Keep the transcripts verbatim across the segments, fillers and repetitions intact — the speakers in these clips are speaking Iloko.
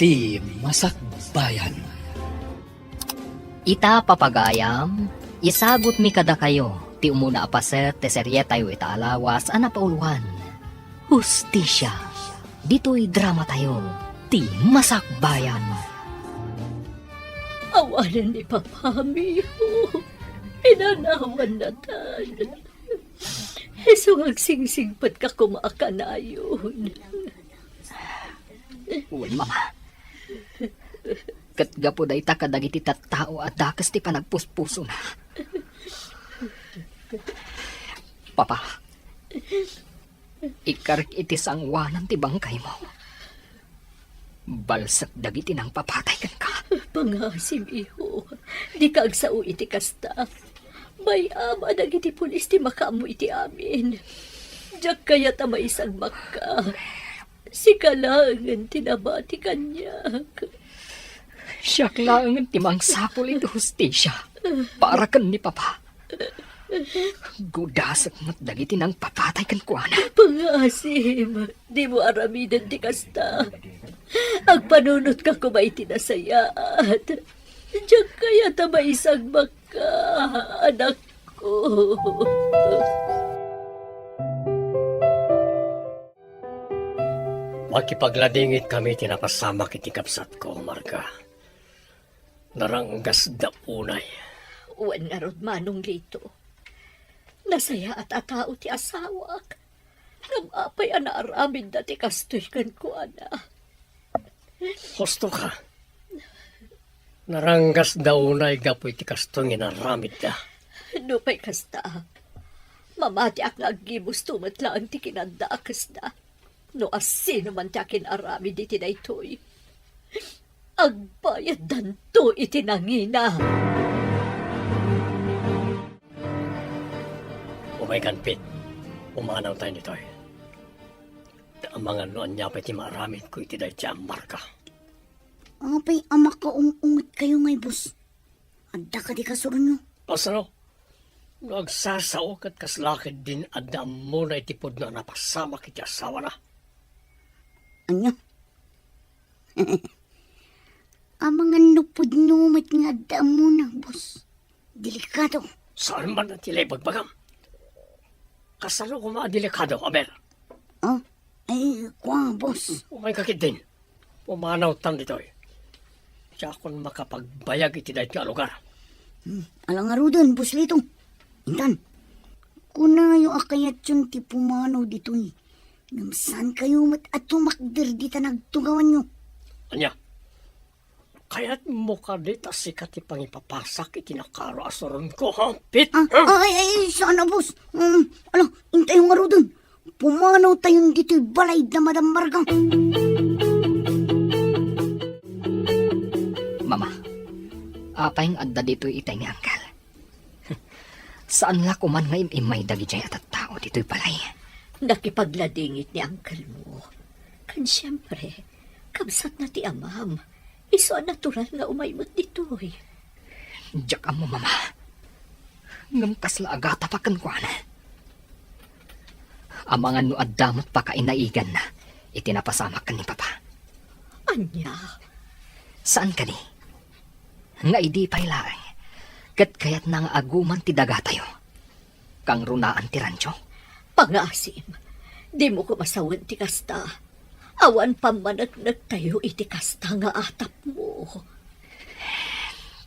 Ti Masakbayan. Ita, papagayam, isagutmi kadakayo ti umuna a paset ti serietayo ita a lawas a napauluan, Hustisia. Ditoy dramatayo, Ti Masakbayan. Awanen ni Papa, Miho. Inanawannatan. Isu nga agsingsingpetka koma a kanayon. Wen, Mama. Ket gapu dayta kadagiti tattao a dakes ti panagpuspusona. Papa, ikkarik iti sangoanan ti bangkaymo. Balsek dagiti nangpapatay kenka. Pangaasim, iho. Dika agsao iti kasta. Bay-am a dagiti pulis ti makaammo iti amin. Diak kayat a maisagmakka. Sika laengen ti nabati kaniak. Siak laengen ti mangsapul iti hustisia para ken ni Papa. Gudasek met dagiti nangpapatay kenkuana. Pangaasim, dimo aramiden ti kasta. Agpanunotka koma iti nasayaat. Diak kayat a maisagmakka, anakko. Makipagladingitkami ti napasamak iti kabsatko, Marga. Naranggasda unay. Wen ngarud, Manong Lito. Nasayaat a tao ti asawak. Ngem apay a naaramidda ti kastoy kenkuana? Husto ka. Naranggasda unay gapu iti kastoy nga inaramidda. Nupay kasta, mamatiak nga aggibusto met laeng ti kinadakesda. No asino man ti akin-aramid iti daytoy, agbayaddanto iti nangina. Umaykan, Pete. Pumanawtayo ditoy. Amangan no ania pay ti maaramidko iti daytoy a Marga. Apay a makaung-ungetkayo ngay, boss? Adda kadi kasuronyo? Kasano? No agsasao ket kasla ketdin adda ammona iti pudno a napasamak iti asawana. Ania? Amangan no pudno met nga adda ammona, boss. Delikado. Saan man ti ibagbagam? Kasano koma a delikado, Aber? Ah, ay, kua, boss. Umayka ketdin. Pumanawtan ditoy. Diakon makapagbayag iti daytoy a lugar. Hmm, ala ngaruden, Boss Lito. Intan, kunayo a kayatyon ti pumanaw ditoy. Ngem saankayo met a tumakder dita nagtugawanyo. Ania? Kayatmo kadi ta sika ti pangipapasak iti nakaro a suronko, ha, Pete? Ah, ha? Ay, ay, ay, saan a, boss. Um, ala, intayo ngaruden. Pumanawtayon ditoy balay da Madam Marga. Mama, apay nga adda ditoy itay ni Uncle? Saan la koman nga im-immay dagidiay a tattao ditoy balay? Nakipagladingit ni uncle mo. Ken siempre, kabsatna ti amam. Isu a natural nga umay met ditoy. Diak ammo, Mama. Ngem kasla agatapak kenkuana. Amangan no adda met pakainaiganna iti napasamak ken ni Papa. Ania? Saan kadi? Nga idi pay laeng, ket kayatna nga aguman ti dagatayo. Kangrunaan ti rancho. Pangaasim, dimo koma sawen ti kasta. Awan pammaneknektayo iti kasta nga atapmo.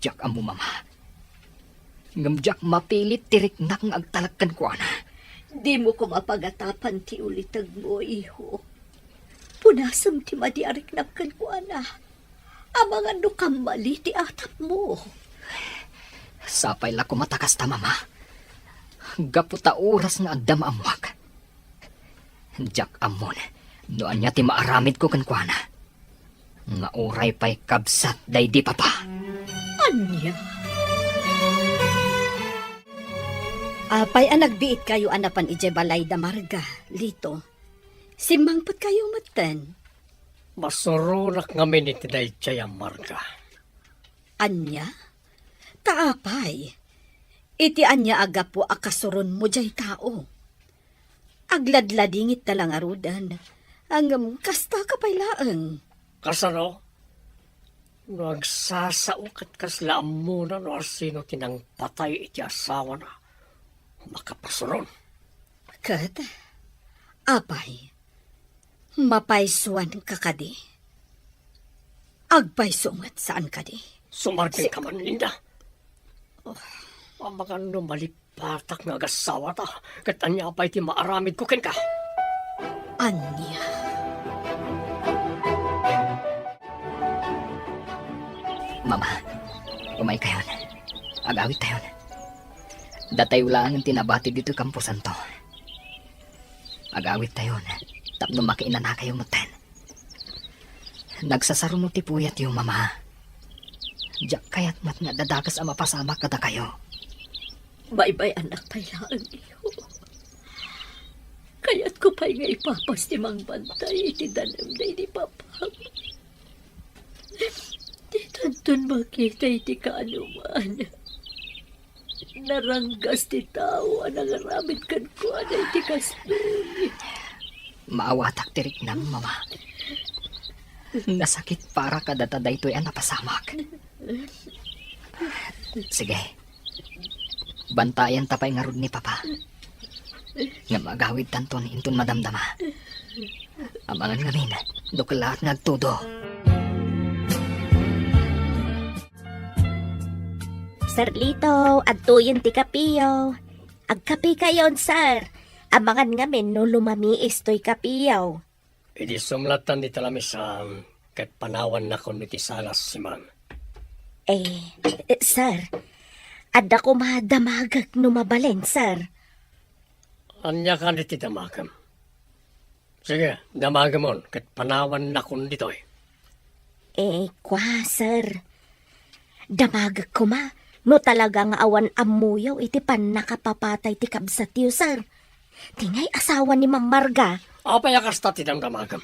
Diak ammo, Mama. Ngem diak mapilit ti riknak nga agtalek kenkuana. Dimo koma pagatapan ti ulitegmo, iho. Punasem ti madi a riknak kenkuana. Amangan no kammali ti atapmo. Sapay la koma ta kasta, Mama. Gapu ta oras nga adda maammoak. Diak ammon no ania ti maaramidko kenkuana. Nga uray pay kabsat daydi Papa. Ania? Apay a nagbiitkayo a napan idiay balay da Marga, Lito? Simmangpetkayo metten. Masuronak ngamin iti daydiay a Marga. Ania? Ta apay? Iti ania a gapu a kasuronmo diay tao? Agladladingit ta la ngaruden, ngem kasta ka pay laeng. Kasano? No agsasao ket kasla ammona no asino ti nangpatay iti asawana, makapasuron. Ket, apay, mapaysuanka kadi? Agpayso met saan kadi? Sumardengka man, Linda. Oh. Amangan no malipatak nga agasawata, ket ania pay ti maaramidko kenka? Ania? Mama, umaykayon. Agawidtayon. Datayo laengen ti nabati ditoy kamposanto. Agawidtayon tapno makiinanakayo metten. Nagsasaruno ti puyatyo, Mama. Diak kayat met nga adda dakes a mapasamak kadakayo. Baybay-annak pay laeng, iyo. Kayatko pay nga ipapas ti mangbantay iti danem daydi Papa. Ditanton makita iti kaanoman. Naranggas ti tao a nangaramid kenkuana iti kastoy. Maawatak ti riknam, Mama. Nasakit para kadata daytoy a napasamak. Sige. Bantayanta pay ngarud ni Papa. Ngem agawidtanton inton madamdama. Amangan ngamin, no kellaat nga agtudo. Sir Lito, adtoyen ti kapiyo. Agkapikayon, sir. Amangan ngamin no lumamiis toy kapiyo. Idi sumlatan dita lamisaan, ket panawannakon iti salas, Simang. Eh, eh, sir, adda koma damagek no mabalin, sir. Ania kadi ti damagem? Sige, damagemon, ket panawannakon ditoy. Eh, kua, sir. Damagek koma, no talaga nga awan ammoyo iti pannakapapatay ti kabsatyo, sir. Ti ngay asawa ni Ma'am Marga. Apay a kasta ti damdamagem?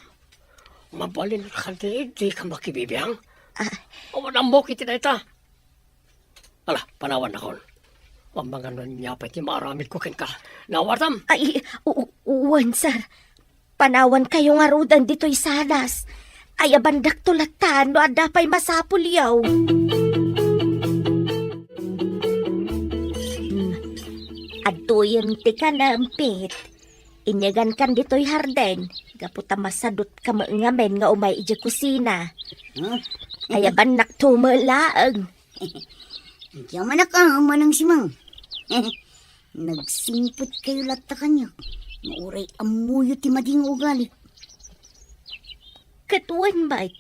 Mabalin kadi, dika makibibiang? Ah. Awan ammok iti dayta. Ala, panawannakon. Amangan no ania pay ti maaramidko kenka. Naawatam? Ay, u-, u-, wen, sir. Panawankayo ngaruden ditoy salas. Ayabandakto latta no adda pay masapulyo. Hmm. Adtoyen ti kanem, Pit. Inyagankan ditoy hardin, gapu ta masadutka met ngamin nga umay idiay kusina. Huh? Ayabannakto met laeng. Diak manak a, Manang Simang. Nagsingpetkayo latta kaniak. Nga uray ammoyo ti madi nga ugali. Ket wen met,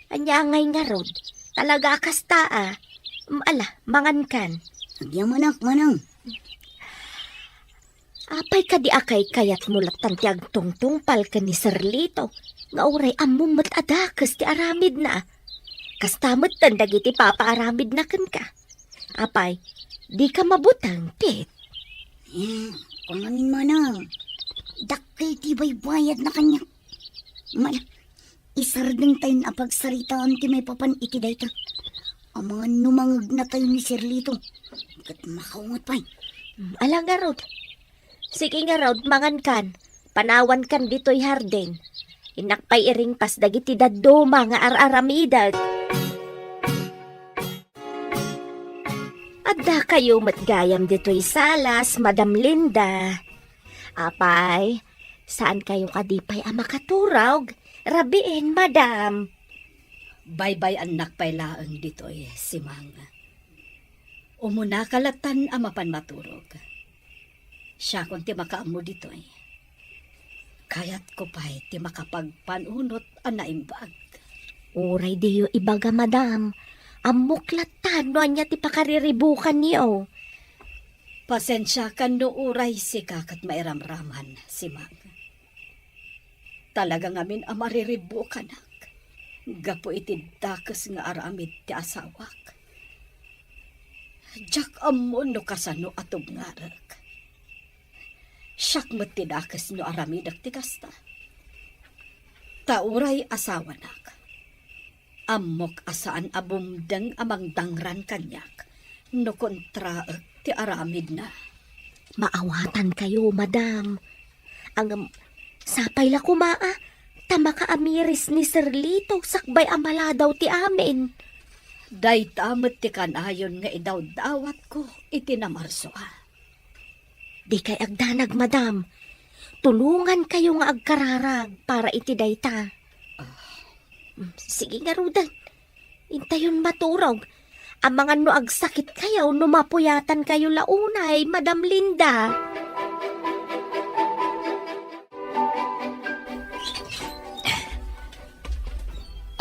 ania ngay ngarud? Talaga a kasta a. Mm, ala, mangankan. Agyamanak, Manang. Apay kadi a kaykayatmo lattan ti agtungtungpal ken ni Sir Lito, nga uray ammom met a dakes ti aramidna? Kasta metten dagiti papaaramidna kenka. Apay, dika mabuteng, Pit? Eh, kungamin, Manang, dakkel ti baybayadna kaniak. Mala, isardengtayon a pagsaritaan ti maipapan iti dayta. Amangan no mangegnatayo ni Sir Lito, ket makaunget pay. Mm, ala ngarud. Sige ngarud, mangankan. Panawankan ditoy hardin. Innak pay iringpas dagiti dadduma nga ar-aramidek. Addakayo met gayam ditoy salas, Madam Linda. Apay, saankayo kadi pay a makaturog? Rabiin, Madam. Baybay-annak pay laeng ditoy, Simang. Umunaka lattan a mapan maturog. Siakon ti makaammo ditoy. Kayatko pay ti makapagpanunot a naimbag. Uray diyo ibaga, Madam. Ammok lattan no ania ti pakariribukanyo. Pasensiakan no uray sika ket mairamraman, Simang. Talaga ngamin a mariribukanak gapu iti dakes nga aramid ti asawak. Diak ammo no kasano a tubngarek. Siak met ti dakes no aramidek ti kasta. Ta uray asawanak, ammok a saan a bumdeng a mangdangran kaniak no kontraek ti aramidna. Maawatankayo, Madam. Ngem, sapay la koma a, ta makaamiris ni Sir Lito sakbay a maladaw ti amin. Dayta met ti kanayon nga idawdawatko iti namarsoan. Dikay agdanag, madam. Tulongankayo nga agkararag para iti dayta. Ah. Mm, sige ngaruden. Intayon maturog. Amangan no agsakitkayo no mapuyatankayo la unay, Madam Linda.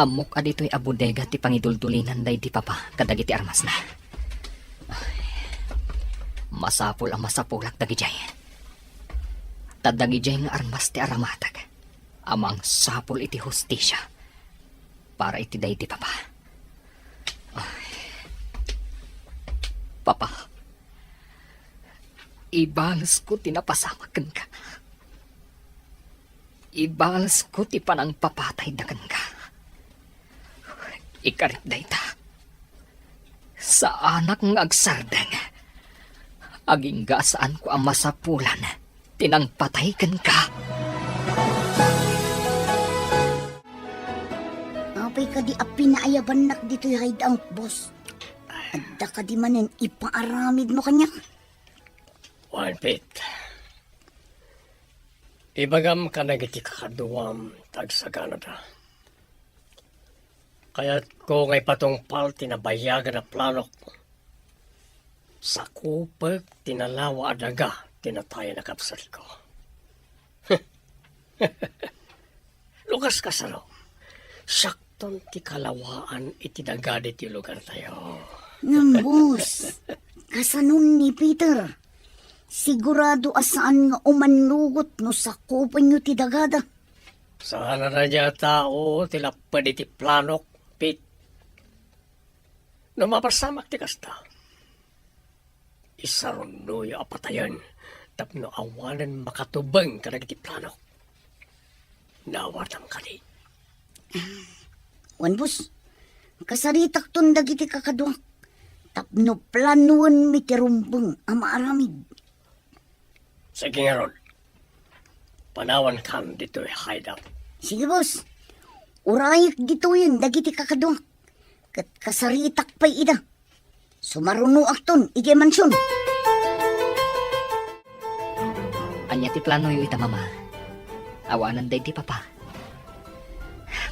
Ammok a ditoy a bodega ti pangiduldulinan daydi papa kadagiti armasna. Masapul a masapulak dagidiay. Ta dagidiay nga armas ti aramatag a mangsapul iti hustisia para iti daydi papa. Ay. Papa, ibalesko ti napasamak kenka. Ibalesko ti panangpapatayda kenka. Ikarik dayta. Saanak nga agsardeng. Agingga a saanko a masapulan ti nangpatay kenka. Apay kadi a pinaayabannak ditoy hideout, boss? Adda kadi manen ipaaramidmo kaniak? Wen, Pete. Ibagam kadagiti kakaduam ta agsaganada. Kayatko nga ipatungpal ti nabayagan a planok. Sakupek ti nalawa a daga ti natayen a kabsatko. Lukas kasano, siakton ti kalawaan iti daga ditoy lugartayo. Ngem, boss, kasanon ni Peter? Sigurado a saan nga umannugot no sakupenyo ti dagada. Saan a daydiay a tao ti lapped iti planok, Pete. No mapasamak ti kasta, isarunnoyo a patayen tapno awanen makatubeng kadagiti planok. Naawatam kadi? Wen, boss, kasaritakton dagiti kakaduak tapno planoenmi ti rumbeng a maaramid. Sige ngarud, panawankan ditoy hideout. Sige, boss. Urayek ditoyen dagiti kakaduak, ket kasaritak pay ida. Sumarunoakton idiay mansion. Ania ti planoyo ita, Mama? Awanen daydi papa.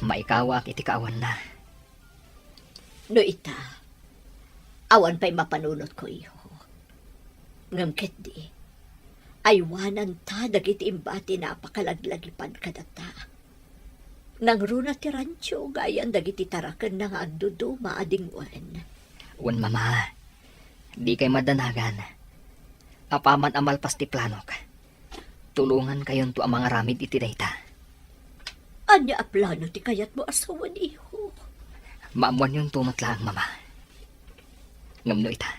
Maikawaak iti kaawanna. No ita, awan pay mapanunotko, iho. Ngem ketdi, aywananta dagiti imbati a napakalaglagipan kadatta. Nangruna ti rancho gayan dagiti tarakenna nga agduduma a dingwen. Wen, Mama, dikay madanagan. Apaman a malpas ti planok, tulongankayonto a mangaramid iti dayta. Ania a plano ti kayatmo a sawen, iho? Maammoanyonto met laeng, Mama. Ngem no ita,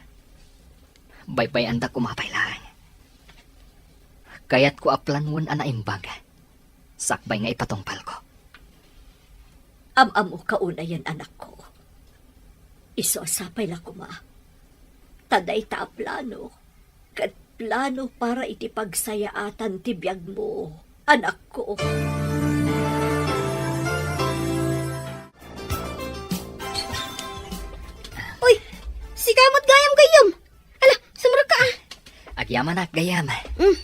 baybay-andak koma pay laeng. Kayatko a planoen a naimbag sakbay nga ipatungpalko. Am-ammoka unayen, anakko. Isu a sapay la koma ta dayta a plano ket plano para iti pagsayaatan ti biagmo, anakko. Uy, sika met gayam gayyem. Ala, sumrekka, ah. Agyamanak, gayyem. Mm.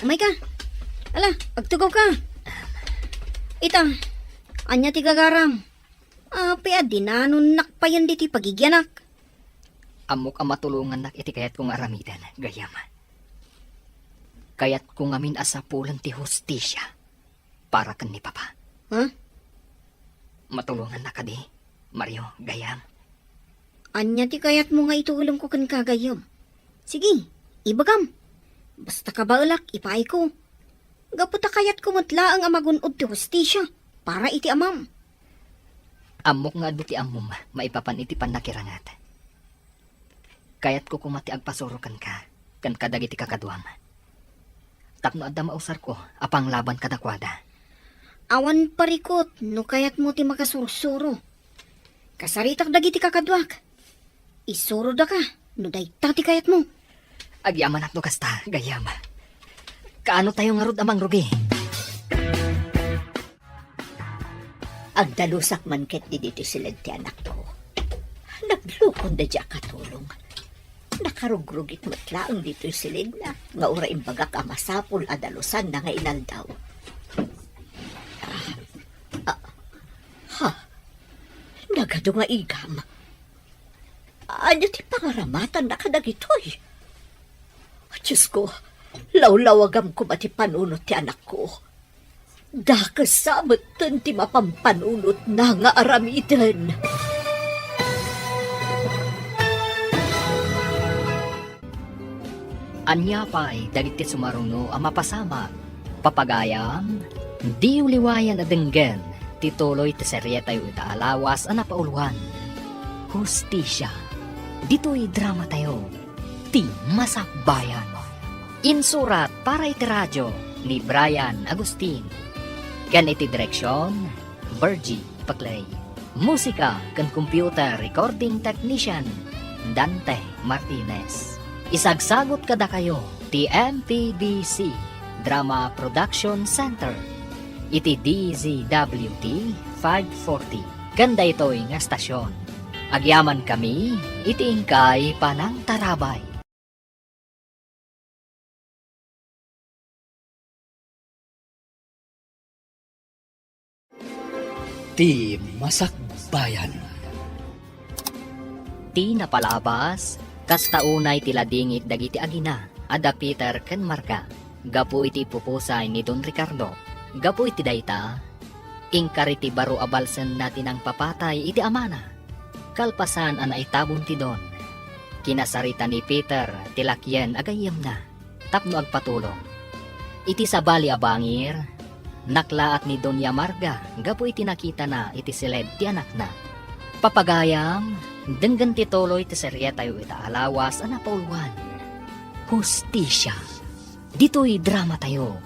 Umayka. Ala, agtugawka. Ita, ania ti gagaram? Apay a dinanonnak payen ditoy pagigianak? Ammok a matulongannak iti kayatko nga aramiden, gayyem. Kayatko ngamin a sapulen ti hustisia para ken ni Papa. Ha? Matulongannak kadi, Mario, gayyem? Ania ti kayatmo nga itulongko kenka, gayyem? Sige, ibagam. Basta kabaelak, ipaayko. Gapu ta kayatko met laeng a magun-od ti hustisia para iti amam. Ammok nga adu ti ammom maipapan iti pannakiranget. Kayatko koma ti agpasuro kenka ken kadagiti kakaduam, tapno adda mausarko a panglaban kadakuada. Awan parikut no kayatmo ti makasursuro. Kasaritak dagiti kakaduak. Isurodaka no dayta ti kayatmo. Agyamanak no kasta, gayyem. Kaano tayo ngarud a mangrugi? Agdalusak man ketdi ditoy siled ti anakko. Naglukon daydi a katulong. Nakarugrugit met laeng ditoy silidna, nga uray imbagak a masapul a dalusanna nga inaldaw. Ah, ah, ha? Nagadu nga igam. Ania ti pangaramatanna kadagitoy? Diosko, lawlawagam koma ti panunot ti anakko. Dakes sa metten ti mapampanunotna nga aramiden. Ania pay dagiti sumaruno a mapasamak? Papagayam, diyo liwayan a denggen ti tuloy ti serietayo ita a lawas a napauluan, Hustisia. Ditoy dramatayo, Ti Masakbayan. Insurat para iti radio ni Brian Agustin. Ken iti direksion, Virgie Paclay. Musika ken computer recording technician, Dante Martinez. Isagsagut kadakayo ti M P B C Drama Production Center iti D Z W T five forty. Ken daytoy nga estasion, agyamankami iti inkay panangtarabay. Ti Masakbayan. Ti napalabas, kasta unay ti ladingit dagiti agina a da Peter ken Marga gapu iti ipupusay ni Don Ricardo. Gapu iti dayta, inkari ti baro a balsenna ti nangpapatay iti amana. Kalpasan a naitabon ti Don, kinasarita ni Peter ti lakien a gayyemna tapno agpatulong. Iti sabali a bangir, naklaat ni Doña Marga gapu iti nakitana iti siled ti anakna. Papagayam, denggen ti tuloy ti serietayo ita a lawas a napauluan, Hustisia. Ditoy dramatayo,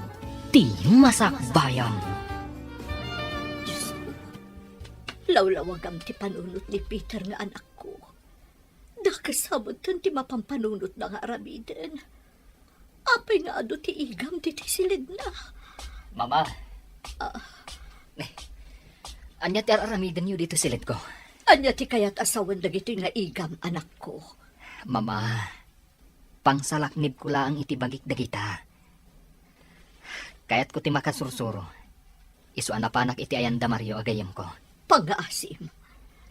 Ti Masakbayan. Diosko, lawlawagam ti panunot ni Peter nga anakko. Dakes sa metten ti mapampanunotna nga aramiden. Apay nga adu ti igam ditoy siledna? Mama. Ah. Ania ti ar-aramidenyo ditoy siledko? Ania ti kayat a sawen dagitoy nga igam, anakko? Mama, pangsalaknibko laeng iti bagik dagita. Kayatko ti makasursuro. Isu a napanak iti ayan da Mario a gayyemko. Pangngaasim.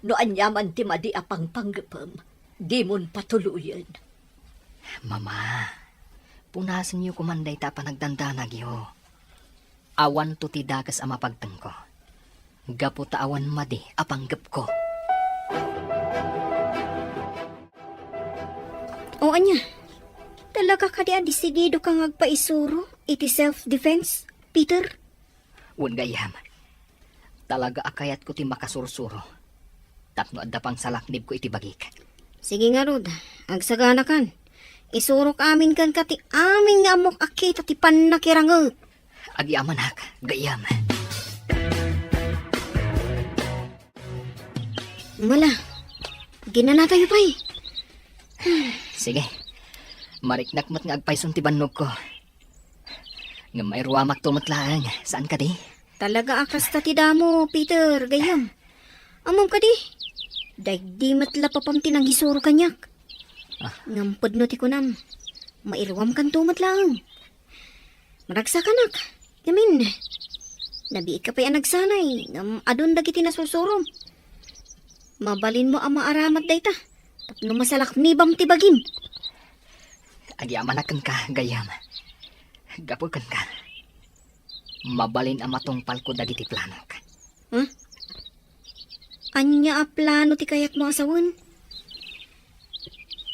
No aniaman ti madi a pangpanggepem, dimon patuloyen. Mama, punasenyo koman dayta a panagdandanagyo. Awanto ti dakes a mapagtengko, gapu ta awan madi a panggepko. O ania, talaga kadi a desidido ka nga agpaisuro iti self-defense, Peter? Wen gayyem, talaga a kayatko ti makasursuro tapno adda pangsalaknibko iti bagik. Sige ngarud, agsaganakan. Isurok amin kenka ti amin nga ammok a kita ti pannakiranget. Agyamanak, gayyem. Mala, ginanatayo pay. Sige, mariknak met nga agpayson ti bannogko. Ngem mairuamakto met laeng, saan kadi? Talaga a kasta ti damo, Peter, gayyem. Ammom kadi, daydi met la papam ti nangisuro kaniak. Ah. Ngem pudno ti kunam, mairuamkanto met laeng. Maragsakanak, ngamin, nabiit ka pay a nagsanay, ngem adun dagiti nasursurom. Mabalinmo a maaramat dayta, tapno masalaknibam ti bagim. Agyamanak kenka, gayyem. Gapu kenka, mabalin a matungpalko dagiti planok. Huh? Ania a plano ti kayatmo a sawen?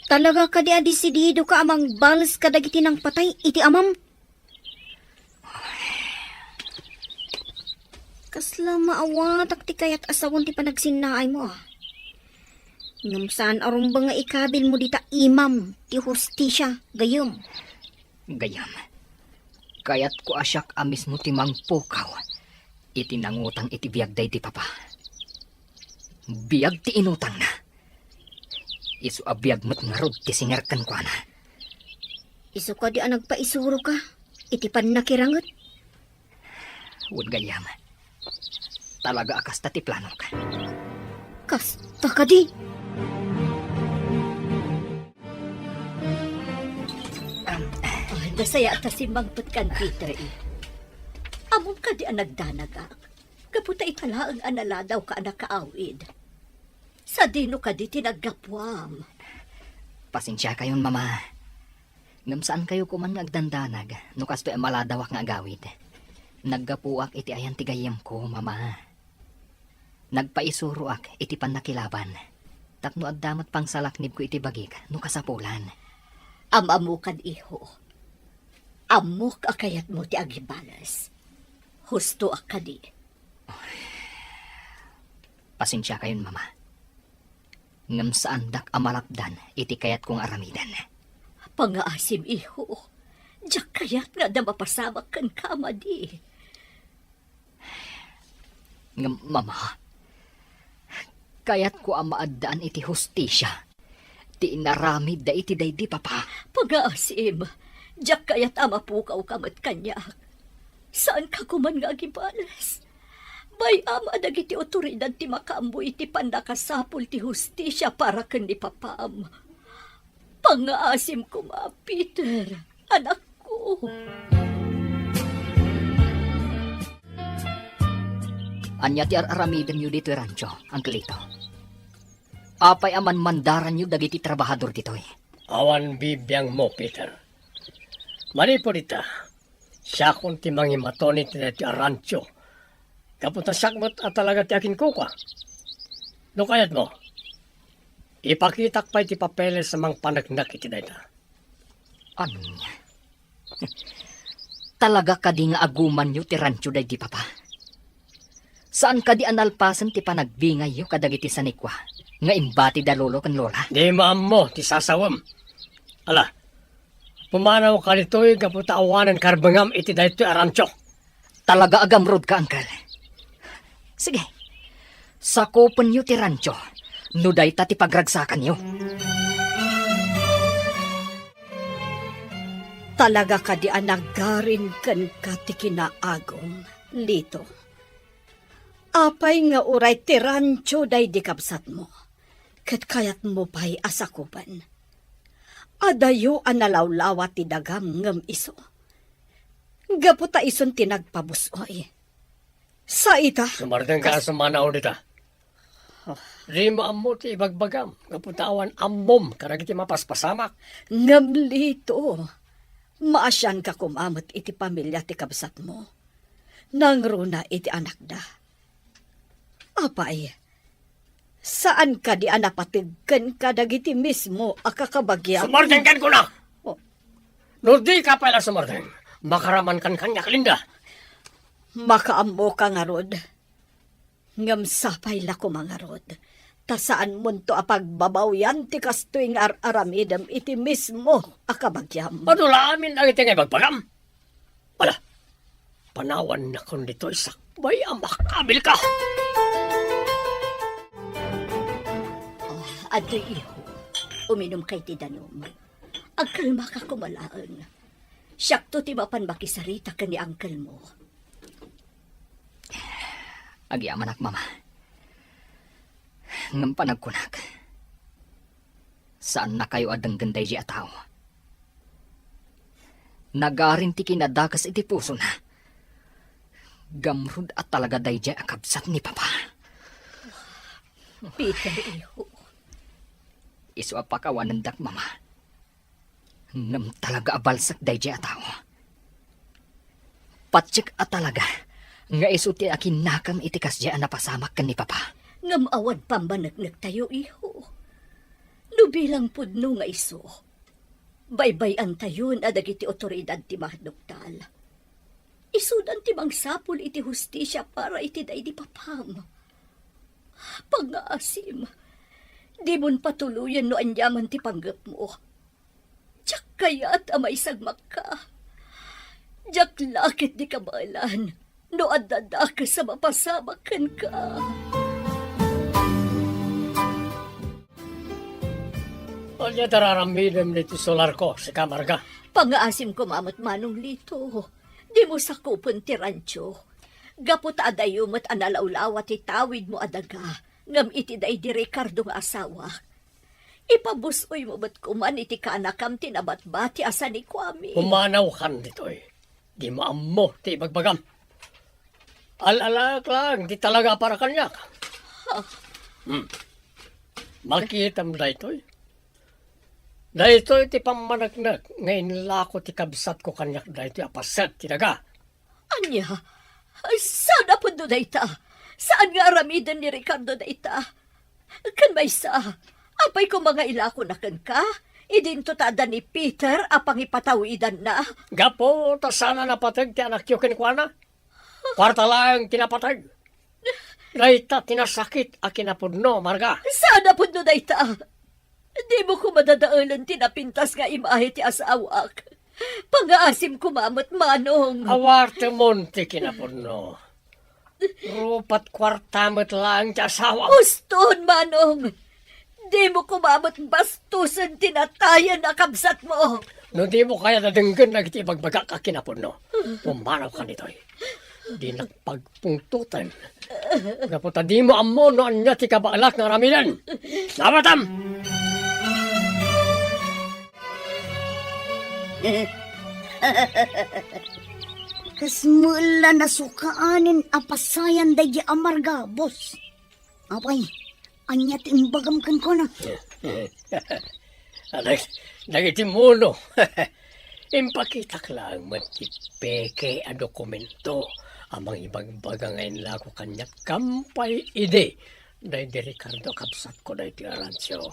Talaga kadi a desidido ka a mangbales kadagiti nangpatay iti amam? Kasla maawatak ti kayat a sawen ti panagsinnaaymo, a. Ngem saan a rumbeng nga ikabilmo dita imam ti hustisia, gayyem. Gayyem, kayatko a siak a mismo ti mangpukaw iti nangutang iti biag daydi papa. Biag ti inutangna. Isu a biag met ngarud ti singer kenkuana. Isu kadi a nagpaisuroka iti pannakiranget? Wen gayyem, talaga a kasta ti planok. Kasta kadi? Sayaat a simmangpet kan Peter, eh. Ammom kadi a nagdanagak? Gapu ta ita laeng a naladawka a nakaawid. Sadino kadi ti naggapuam? Pasensiakayon, Mama. Ngem saankayo koman nga agdandanag no kastoy a maladawak nga agawid. Naggapuak iti ayan ti gayyemko, Mama. Nagpaisuroak iti pannakilaban tapno adda met pangsalaknibko iti bagik no kasapulan. Am-ammokad, iho. Ammok a kayatmo ti agibales. Hustoak kadi. Pasensiakayon, Mama. Ngem saandak a malapdan iti kayatko nga aramiden. Pangngaasim, iho. Diak kayat nga adda mapasamak kenka a madi. Ngem, Mama, kayatko a maaddaan iti hustisia ti inaramidda iti daydi papa. Pangngaasim, diak kayat a mapukawka met kaniak. Saanka koman nga agibales. Bay-am a dagiti awtoridad ti makaammo iti pannakasapul ti hustisia para ken ni papam. Pangngaasim koma, Peter, anakko. Ania ti ar-aramidenyo ditoy rancho, Uncle Lito? Apay a manmandaranyo dagiti trabahador ditoy? Awan bibiangmo, Peter. Manipud ita, siakon ti mangimaton iti daytoy a rancho. Gapu ta siak met a talaga ti akinkukua. No kayatmo, ipakitak pay ti papeles a mangpaneknek iti dayta. Ania? Talaga kadi nga agumanyo ti rancho daydi papa? Saan kadi a nalpasen ti panagbingayyo kadagiti sanikua nga imbatida lolo ken lola? Di maammo ti sasawem. Ala, pumanawka ditoy gapu ta awanen karbengam iti daytoy a rancho. Talaga a gamrodka, Uncle. Sige, sakupenyo ti rancho no dayta ti pagragsakanyo. Talaga kadi a nagarin kenka ti kinaagum, Lito? Apay nga uray ti rancho daydi kabsatmo, ket kayatmo pay a sakupen? Adayo a nalawlawa ti dagam ngem isu. Gapu ta isun ti nagpabus-oy. Sa ita, sumardengka a kas- sumanaw dita. Oh. Di maammo ti ibagbagam, gapu ta awan ammom kadagiti mapaspasamak. Ngem Lito, maasianka koma met iti pamilia ti kabsatmo. Nangruna iti anakda. Apay, saan kadi a napateg kenka dagiti mismo a kakabagiam? Sumardengkan kuna! Oh. No dika pay la sumardeng, makaramankan kaniak, Linda. Makaammoka ngarud. Ngem sapay la koma ngarud, ta saanmonto a pagbabawian ti kastoy nga ar-aramidem iti mismo a kabagiam. Adu la amin dagiti nga ibagbagam. Ala, panawannakon ditoy sakbay a makabilka. Ah, adtoy, iho. Uminumka iti danum. Agkalmaka koma laeng. Siakto ti mapan makisarita ken ni uncle mo. Agyamanak, Mama. Ngem panagkunak, saannakayo a denggen daydiay a tao. Nagarin ti kinadakes iti pusona. Gamrud a talaga daydiay a kabsat ni Papa. Peter, iho. Isu a pakawanendak, Mama. Ngem talaga a balsek daydiay a tao. Patiek a talaga nga isu ti akinnakam iti kasdiay a napasamak ken ni Papa. Ngem awan pammaneknektayo, iho. No bilang pudno nga isu, baybay-antayon a dagiti awtoridad ti maduktal. Isudan ti mangsapul iti hustisia para iti daydi papam. Pangngaasim, dimon patuloyen no aniaman ti panggepmo. Diak kayat a maisagmakka. Diak la ketdi kabaelan no adda dakes a mapasamak kenka. Ania ti ar-aramidem ditoy solarko, sika, Marga? Pangngaasim koma met, Manong Lito. Dimo sakupen ti rancho. Gapu ta adayo met a nalawlawa ti tawidmo a daga, ngem iti daydi Ricardo nga asawak. Ipabus-oymo met koman iti kanakam ti nabatbati a sanikuami. Pumanawkan ditoy. Dimo ammo ti ibagbagam. Al-alaek laeng ti talaga a para kaniak. Ha? Hmm. Makitam daytoy. Daytoy ti pammaneknek nga inlako ti kabsatko kaniak daytoy a paset ti daga. Ania? Saan a pudno dayta? Saan nga aramiden ni Ricardo dayta? Ken maysa, apay koma nga ilakona kenka? Idinto ta adda ni Peter a pangipatawidanna. Gapu ta saan a napateg ti anakyo kenkuana. Kuarta laeng ti napateg. Dayta ti nasakit a kinapudno, Marga. Saan a pudno dayta? Dimo koma dadaelen ti napintas nga imahe ti asawak. Pangaasim koma met, Manong. Awartemon ti kinapudno. Rupat kuarta met laeng ti asawam. Uston, Manong. Dimo koma met bastusen ti natayen a kabsatmo. No dimo kayat a denggen dagiti ibagbagak a kinapudno, pumanawkan ditoy. Dinak pagpungtoten. Gapu ta dimo ammo no ania ti kabaelak nga aramiden. Nawatam! Kasmo la nasukaanen a pasayan daydi a Marga, boss. Apay, ania ti imbagam kenkuana? Anak, dagiti muno. Impakitak laeng met ti peke a dokumento a mangibagbaga nga inlako kaniak kampay idi daydi Ricardo a kabsatko daytoy a rancho.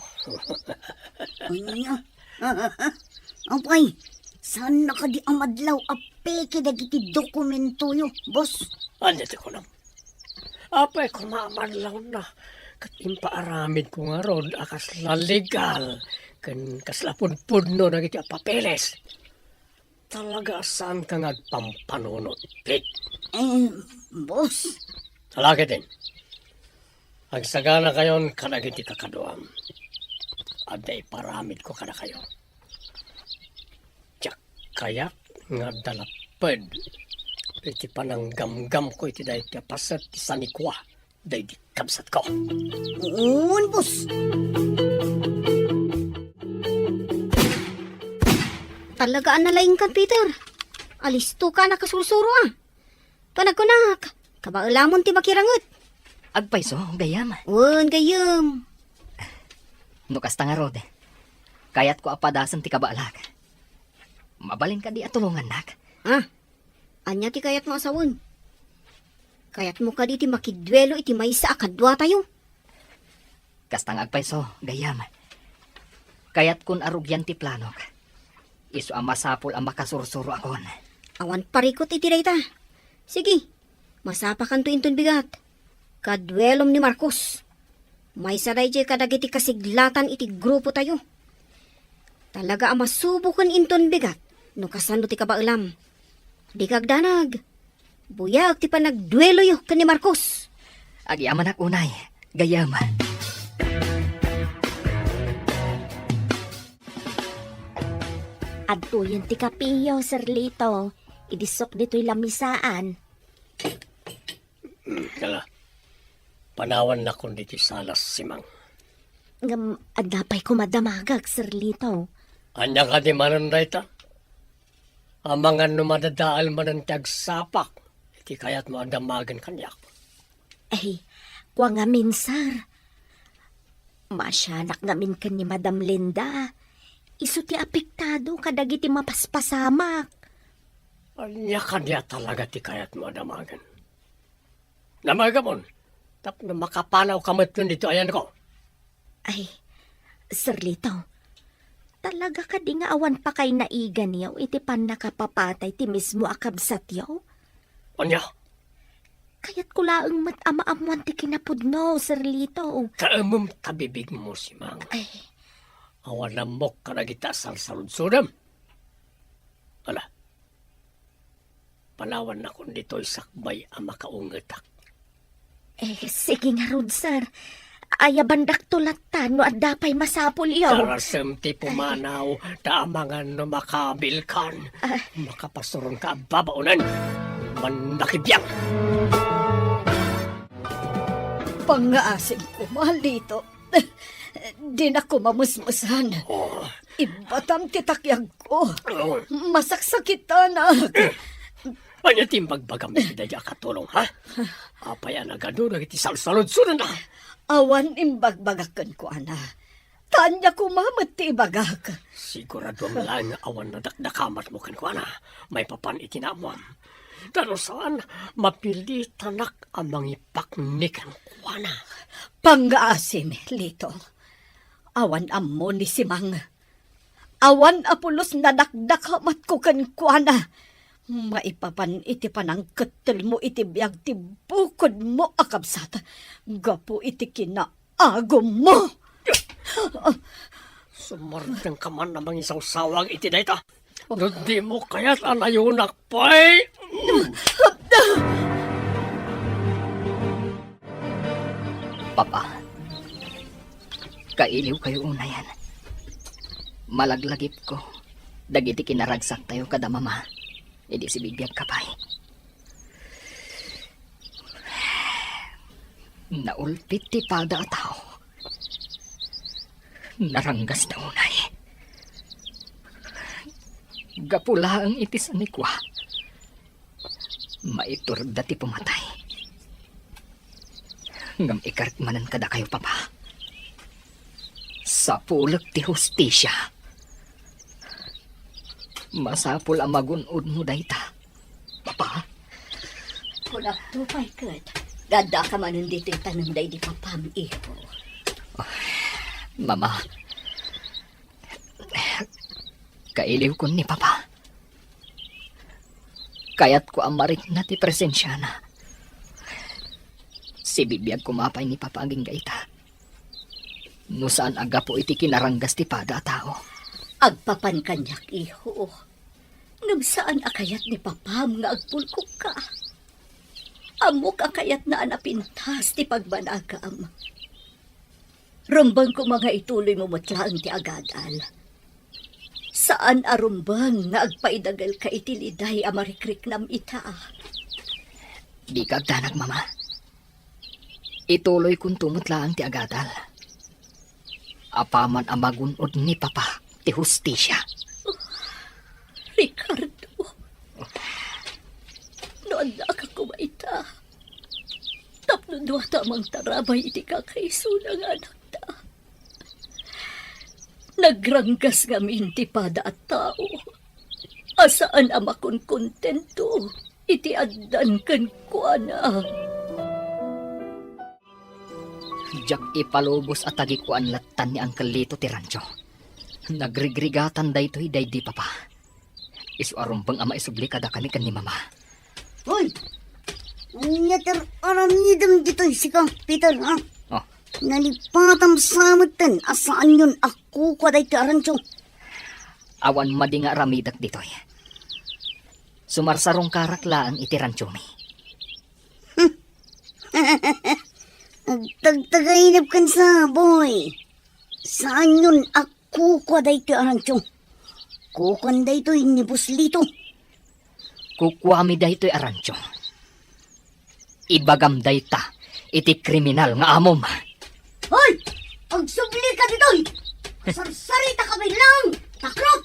Ania? Apay, saan na kadi a madlaw a peke dagiti dokumentoyo, boss? Ania ti kunam? Apay koma a madlawna ket impaaramidko ngarud a kasla legal ken kasla pudpudno dagiti a papeles. Talaga a saanka nga agpampanunot, Pete. Eh, boss. Ala ketdin. Agsaganakayon kadagiti kakaduam. Adda iparamidko kadakayo. Diak kayat nga adda lapped iti pananggamgamko iti daytoy a paset ti sanikua daydi kabsatko. Wen, boss. Talaga a nalaingkan, Peter. Alistoka a nakasursuro, a. Panagkunak, kabaelamon ti makiranget. Agpayso, gayyem. Wen, gayyem. No kasta ngarud, kayatko a padasen ti kabaelak. Mabalin kadi a tulongannak? Ah, ania ti kayatmo a sawen? Kayatmo kadi ti makiduelo iti maysa a kaduatayo? Kasta nga agpayso, gayyem. Kayatkon a rugian ti planok. Isu a masapul a makasursuro akon. Awan parikut iti dayta. Sige, masapakanto inton bigat. Kaduelom ni Marcos. Maysa daydiay kadagiti kasiglatan iti grupotayo. Talaga a masuboken inton bigat no kasano ti kabaelam. Dika agdanag. Buyaek ti panagdueloyo ken ni Marcos. Agyamanak unay, gayyem. Adtoyen ti kapiyo, Sir Lito. Idi sok ditoy lamisaan. Mm, kala, panawannakon ditoy salas, Simang. Ngem adda pay koma damagak, Sir Lito. Ania kadi manen dayta? Amangan no madadael manen ti agsapak iti kayatmo a damagen kaniak. Ay, kua ngamin, sir. Maasianak ngamin ken ni Madam Linda. Isu ti apektado kadagiti mapaspasamak. Ania kadi a talaga ti kayatmo a damagen? Damagamon, tapno makapanawka metten ditoy ayanko. Ay, Sir Lito, talaga kadi nga awan pakay naiganyo iti pannakapapatay ti mismo a kabsatyo? Ania? Kayatko laeng met a maammoan ti kinapudno, Sir Lito. Kaemem ta bibigmo, Simang. Ay. Awan ammok kadagita a sarsarudsodem. Ala, panawannakon ditoy sakbay a makaungetak. Eh, sige ngarud, sir. Ayabandakto latta no adda pay masapulyo. Darasem ti pumanaw, ta amangan no makaabilkan. Ah. Makapasuronka a babaonen. Mannakibiang. Pangngaasim koma, Lito. Dinak koma mesmesan. Oh. Ibbatam ti takyagko. Oh. Masaksakitanak. Ania ti imbagbagam iti daydi a katulong, ha? Apay a nagadu dagiti salsaludsodna? Awan imbagbagak kenkuana. Ta ania koma met ti ibagak? Siguraduam laeng nga awan nadakdakamatmo kenkuana maipapan iti naammoam. Ta no saan, mapilitanak a mangipakni kenkuana. Pangngaasim, Lito. Awan ammo ni Simang. Awan a pulos nadakdakamatko kenkuana. Maipapan iti panangkettelmo iti biag ti bukodmo a kabsat gapu iti kinaagummo. Sumardengka man a mangisawsawag iti dayta. No dimo kayat a nayonak pay. Papa, kailiwkayo unayen. Malaglagipko dagiti kinaragsaktayo kada mama idi sibibiagka pay. Naulpit ti pada a tao. Naranggasda unay. Gapu laeng iti sanikua, maituredda ti pumatay. Ngem ikarek manen kadakayo, Papa. Sapulek ti hustisia. Masapul a magun-odmo dayta, Papa. Kunakto pay ket, nga addaka manen ditoy tanem daydi papam, iho. Mama, kailiwkon ni Papa. Kayatko a marikna ti presensiana. Sibibiag koma pay ni Papa agingga ita. No saan a gapu iti kinaranggas ti pada a tao. Agpapan kaniak, iho. Ngem saan a kayat ni Papam nga agpulkokka. Ammok a kayatna a napintas ti pagbanagam. Rumbeng koma nga ituloymo met laeng ti agadal. Saan a rumbeng nga agpaidagelka iti liday a marikriknam ita. Dika agdanag, Mama. Ituloykonto met laeng ti agadal. Apaman a magun-od ni Papa ti hustisia. Ricardo, no addaka koma ita, tapno duata a mangtarabay iti kakaisuna nga anakta. Nagranggas ngamin ti pada a tao a saan a makonkontento iti addan kenkuana. Diak ipalubos a tagikuan lattan ni Uncle Lito ti rancho. Nagrigrigatan daytoy daydi Papa. Isu a rumbeng a maisubli kadakami ken ni Mama. Hoy! Ania ti ar-aramidem ditoy sika, Peter, ha? Oh. Nalipatam sa metten a saanyon a kukua daytoy a rancho. Awan madi nga aramidek ditoy. Sumarsarungkarak laeng iti ranchomi. Agtagtagainep ken sa, boy. Saanyon a kukua daytoy a rancho. Kukuan daytoy ni Boss Lito. Kukuami daytoy a rancho. Ibagam dayta iti kriminal nga amom. Hoy! Agsublika ditoy! Sarsarita ka bilang! Takrot!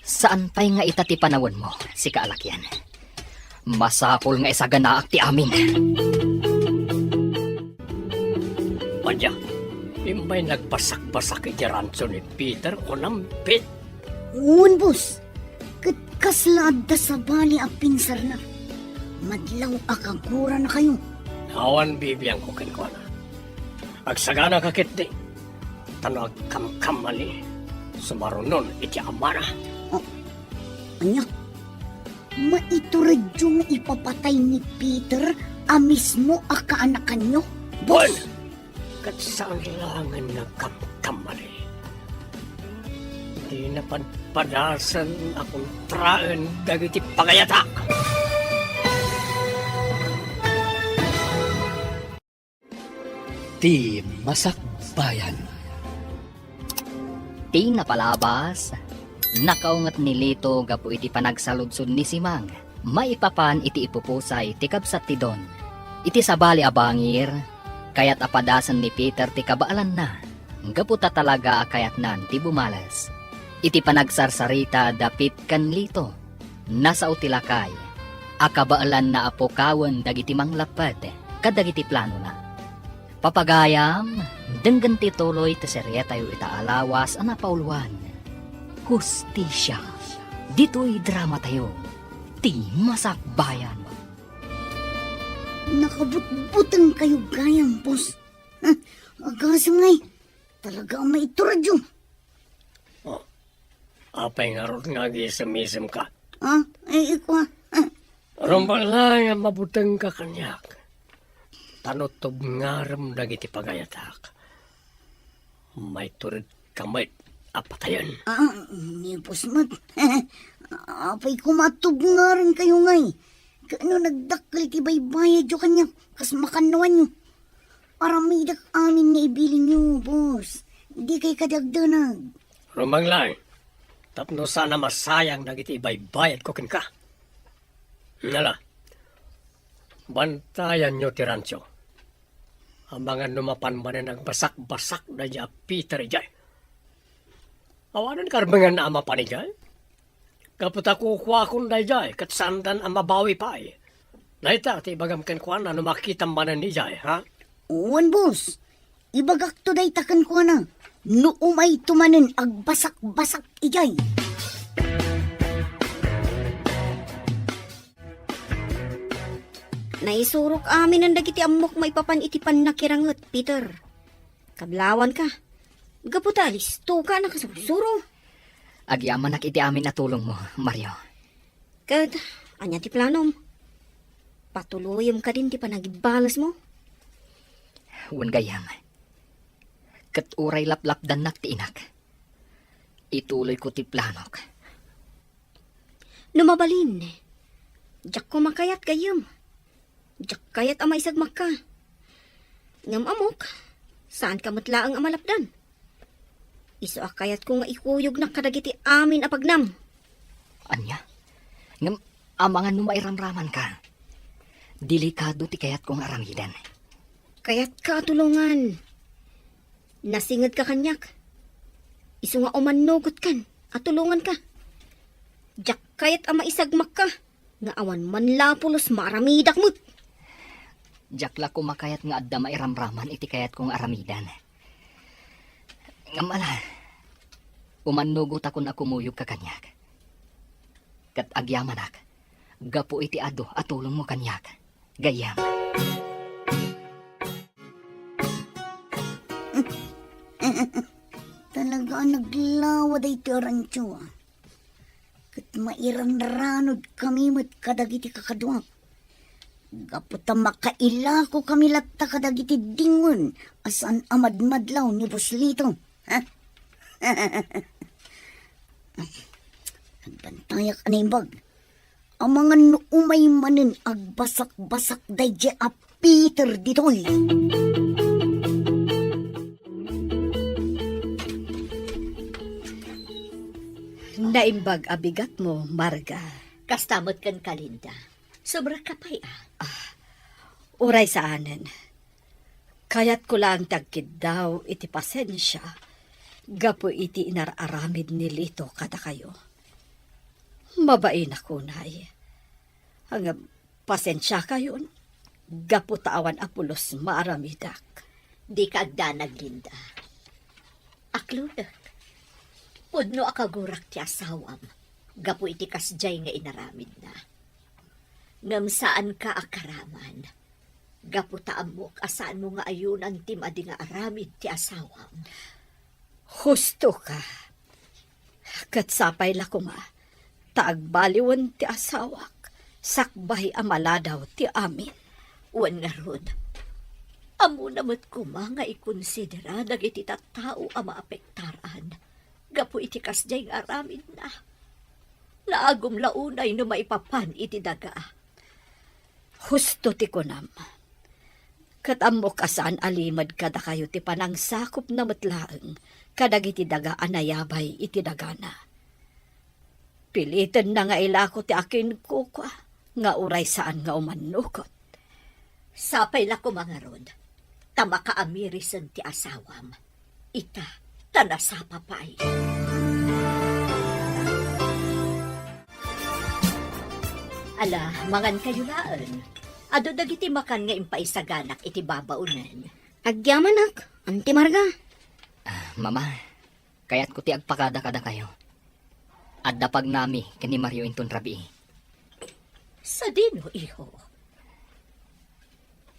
Saan pay nga ita ti panawenmo, sika a lakian. Masapul nga isaganaak ti amin. Ania, immay nagbasak-basak iti rancho ni Peter, kunam, Pete? Wen, boss. Ket kasla adda sabali a pinsarna. Madlaw a kaguranakayo. Awan bibiangko kenkuana. Agsaganaka ketdi. Ta no agkamkamali, sumarunon iti amana. Oh, ania? Maituredyo nga ipapatay ni Peter a mismo a kaanakanyo, boss? Wen! Ket saan laengen nga agkamkamali. Dina padpadasen a kontraen dagiti pangayatak. Ti Masakbayan. Ti napalabas, nakaunget ni Lito gapu iti panagsaludsod ni Simang maipapan iti ipupusay ti kabsat ti Don. Iti sabali a bangir, Kayat a padasen ni Peter ti kabaelanna, gapu ta talaga a kayatnan ti bumales. Iti panagsarsarita da Pete ken Lito, nasao ti lakay a kabaelanna a pukawen dagiti manglapped kadagiti planona. Papagayam, denggen ti tuloy ti serietayo ita a lawas a napauluan, Hustisia. Ditoy dramatayo, ti Masakbayan. Nakabutbuteng kayo gayam, boss. Huh, agasem ngay. Talaga ang maituradyo. Oh, apay ngarud nga agisem-isem ka? Ah, ay, ikwa. Ah. Rumbeng laeng a mabuteng ka kaniak. Tano tubngarem dagiti pagayatak. Maitured ka met a patayen. Ah, ni boss met. Apay koma tubngarem kayo ngay. Kaano nagdakkel ti baybayadyo kaniak, kas makannuanyo. Aramidak amin nga ibilinyo, boss. Di kay kadagdanag. Rumbeng laeng, tapno saan a masayang dagiti ibaybayadko kenka. Nala, bantayanyo ti rancho. Amangan no mapan manen agbasak-basak daydiay a Peter idiay. Awanen karbenganna a mapan idiay. Gapu ta kukuakon daydiay, ket saandan a mabawi pay. Dayta ti ibagam kenkuana no makitam manen idiay, ha? Wen, boss. Ibagakto dayta kenkuana. No umayto manen agbasak-basak idiay. Naisurok aminen dagiti ammok maipapan iti pannakiranget, Peter. Kablawanka. Gapu ta alistoka a nakasursuro. Agyamanak iti amin a tulongmo, Mario. Ket, ania ti planom? Patuloyem kadin ti panagbalesmo? Wen gayyem. Ket uray laplapdannak ti inak, ituloyko ti planok. No mabalin, diak koma kayat gayyem. Diak kayat a maisagmakka. Ngem ammok, saanka met laeng a malapdan. Isu a kayatko nga ikuyognak kadagiti amin a pagnam. Ania? Ngem amangan no mairamramanka. Delikado ti kayatko nga aramiden. Kayatka a tulongan. Nasingedka kaniak. Isu nga umannogotkan a tulonganka. Diak kayat a maisagmakka nga awan man la pulos maaramidak met. Diak la koma kayat nga adda mairamraman iti kayatko nga aramiden. Ngem ala, umannugotakon a kumuyogka kaniak. Ket agyamanak, gapu iti adu a tulongmo kaniak, gayyem. Talaga a naglawa daytoy a rancho, ah. Ket mairanranod kami met kadagiti kakaduak. Gapu ta makailako kami latta kadagiti dingwen a saan a madmadlaw ni Boss Lito. Ha? Agbantayak a naimbag. Amangan no umay manen agbasak-basak daydiay a Peter ditoy. Naimbag a bigatmo, Marga. Kasta met kenka, Linda. Sobra ka pay, ah. Ah, uray saanen. Kayatko laeng ti agkiddaw iti pasensia gapu iti inar-aramid ni Lito kadakayo. Mabainak unay. Ngem pasensiakayon gapu ta awan a pulos maaramidak. Dika agdanag, Linda. Aklodek. Pudno a kagurak ti asawam gapu iti kasdiay nga inaramidna. Ngem saanka a karaman. Gapu ta ammok a saanmo nga ayunan ti madi nga aramid ti asawam. Husto ka. Ket sapay la koma ta agbaliwen ti asawak sakbay a maladaw ti amin. Wen ngarud, ammona met koma nga ikonsidera dagiti tattao a maapektaran gapu iti kasdiay nga aramidna. Naagum la unay no maipapan iti daga. Husto ti kunam. Ket ammok a saan a limed kadakayo ti panangsakopna met laeng kadagiti daga a nayabay iti dagana. Pilitenna nga ilako ti akinkukua nga uray saan nga umannugot. Sapay la koma ngarud. ta makaamirisen ti asawam. Ita, ta nasapa pay. Ala, mangankayo laeng. Adu dagiti makan nga impaisaganak iti babaonen. Agyamanak, Auntie Marga. Ah, Mama, kayatko ti agpakada kadakayo. Adda pagnami ken ni Mario inton rabii. Sadino, iho?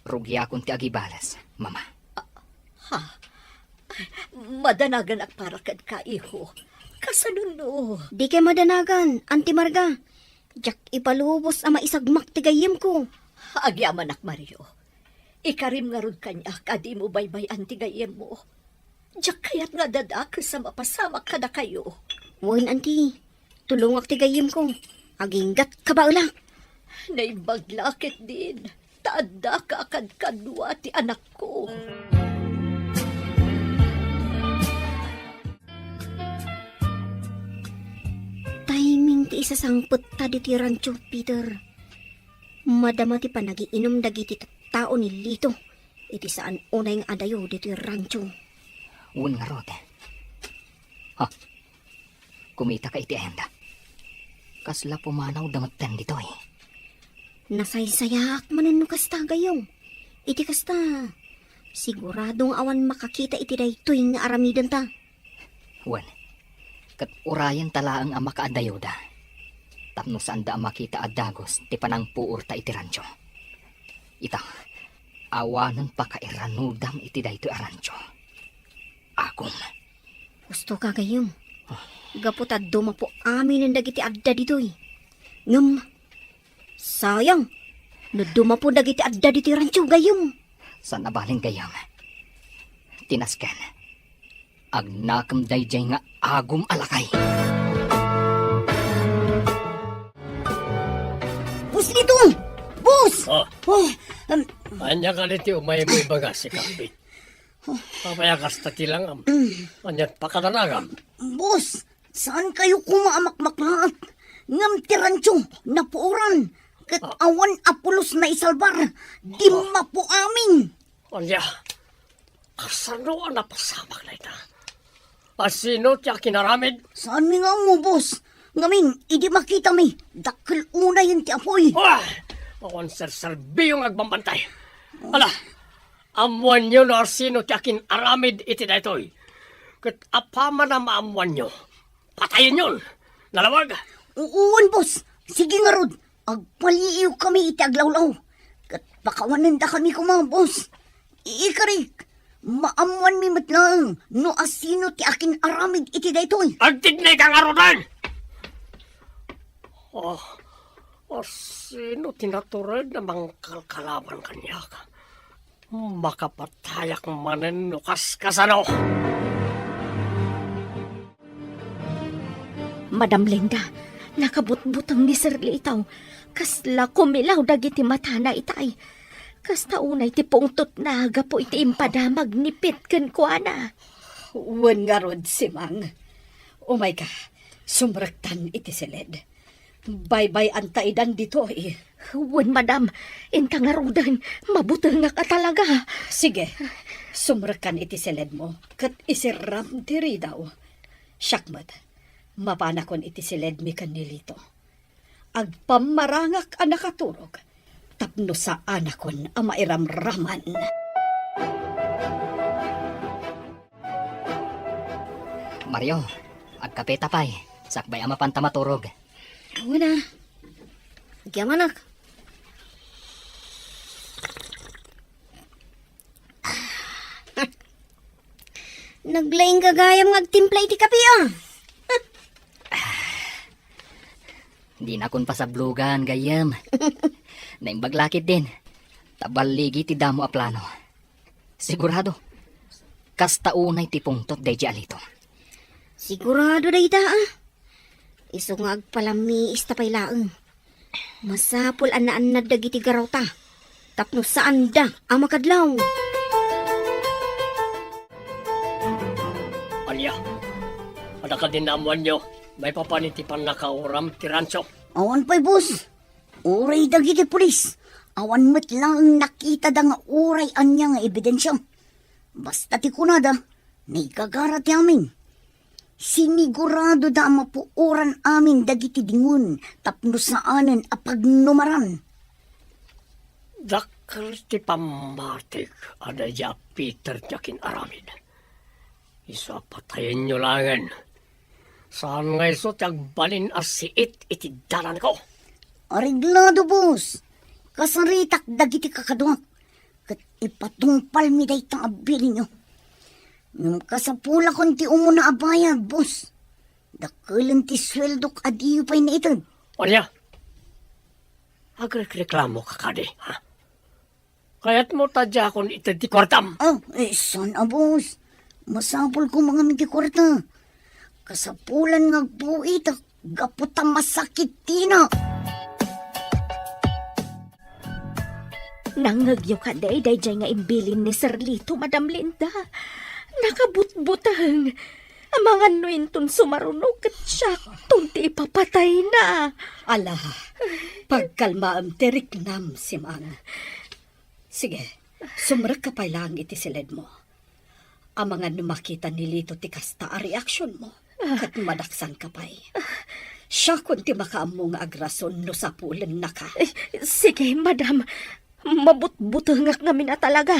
Rugiakon ti agibales, Mama. Ha? Madanaganak para kenka, iho. Kasano no? Dikay madanagan, Auntie Marga. Diak ipalubos a maisagmak ti gayyemko. Agyamanak, Mario. Ikarim ngarud kaniak a dimo baybay-an ti gayyemmo. Diak kayat nga adda dakes a mapasamak kadakayo. Wen, Auntie. Tulongak ti gayyemko. Aginggat kabaelak. Naimbag la ketdin, ta addaka a kadkadua ti anakko. Timing ti isasangpetta ditoy rancho, Peter. Madama ti panagiinum dagiti tattao ni Lito iti saan unay nga adayo ditoy rancho. Wen ngarud. Ha? Kumitaka iti ayanda. Kasla pumanawda metten ditoy. Nasaysayaak manen no kasta, gayyem. Iti kasta, sigurado nga awan makakita iti daytoy nga aramidenta. Wen, ket urayenta laeng a makaadayoda, tapno saanda a makita a dagus ti panangpuorta iti rancho. Ita, awanen pakairanudam iti daytoy a rancho. Agum. Husto ka, gayyem. Gapu ta dumapo aminen dagiti adda ditoy. Ngem, sayang, no dumapo dagiti adda ditoy rancho, gayyem. Saan a bale, gayyem. Ti nasken, agnakem daydiay nga agum a lakay. Boss Lito! Boss! Ah. Oh, um, Ania kadi ti umaymo ibaga, si Kapit? Apay a kasta ti langam? Ania ti pakadanagam? Boss, saan kayo koma a makmaklaat? Ngem ti rancho, napuoran. Ket awan a pulos naisalbar. Dimmapo amin. Ania, kasano a napasamak dayta? A sino ti akinaramid? Saanmi nga ammo, boss. Ngamin, idi makitami, dakkel unayen ti apuy. Ah! Awan serserbiyo nga agbambantay. Ala, ammoanyo no asino ti akin-aramid iti daytoy. Ket apaman a maammoanyo, patayenyon. Nalawag? Uwan, boss. Sige ngarud, agpaliiwkami iti aglawlaw. Ket pakawanendakami koma, boss. Ikarik, maammoanmi met laeng no asino ti akin-aramid iti daytoy. Agtignay ka ngaruden! Ah, asino ti natured a mangkalkalaban kaniak? Makapatayak manen no kaskasano. Madam Linda, nakabutbuteng ni Sir Lito. Kasla kumilaw dagiti matana itay. Kasta unay ti pungtotna gapu iti impadamag ni Pete kenkuana. Wen ngarud, Simang. Umayka, sumrektan iti siled. Baybay-anta idan ditoy. Wen, madam, inta ngaruden, mabutengak a talaga. Sige, sumrekkan iti siledmo, ket isirram ti ridaw. Siak met, mapanakon iti siledmi ken ni Lito. Agpammarangak a nakaturog, tapno saanakon a mairamraman. Mario, agkapeta pay. Sakbay a mapanta maturog. Una. Agyamanak. Naglaing gagayam nga agtimpla iti kape, ah. Dinakon pasablogan, gayyem. Naimbag la ketdin. Ta balligi ti damo a plano. Sigurado, kasta unay ti pungtot daydi a Lito. Sigurado dayta, ah. Isu nga agpalamiis ta pay laeng. Masapul a naannad dagiti garawta tapno saanda a makadlaw. Ania? Adda kadi naammoanyo maipapan iti pannakauram ti rancho? Awan pay, boss. Uray dagiti pulis, Awan met laeng nakitada nga uray ania nga ebidensia. Basta ti kunada, naigagara ti amin. Siniguradoda a mapuoran amin dagiti dingon tapno saanen a pagnumaran. Dakkel ti pammatik a daydi a Peter ti akin-aramid. Isu a patayenyo laengen. Saan nga isu ti agbalin a siit iti dalanko. Areglado, boss. Kasaritak dagiti kakaduak. Ket ipatungpalmi dayta a bilinyo. Ngem kasapulakon ti umuna a bayad, boss. Dakkelen ti sueldok a diyo pay naited. Ania? Agrekreklamoka kadi, ha? Kayatmo ta diakon ited ti kuartam? Ah, eh, saan a, boss? Masapul koma ngamin ti kuarta. Kasapulan nga agbuitak gapu ta masakit tina. Nangngegyo kadi daydiay nga imbilin ni Sir Lito, Madam Linda? Nakabutbuteng. Amangan no inton sumaruno ket siakton ti ipapatayna. Ala, pagkalmaem ti riknam, Simang. Sige, sumrekka pay laeng iti siledmo. Amangan no makita ni Lito ti kasta a reaksionmo, ket madaksanka pay. Siakon ti makaammo nga agrason no sapulennaka. Eh, sige, madam. Mabutbutengak ngamin a talaga.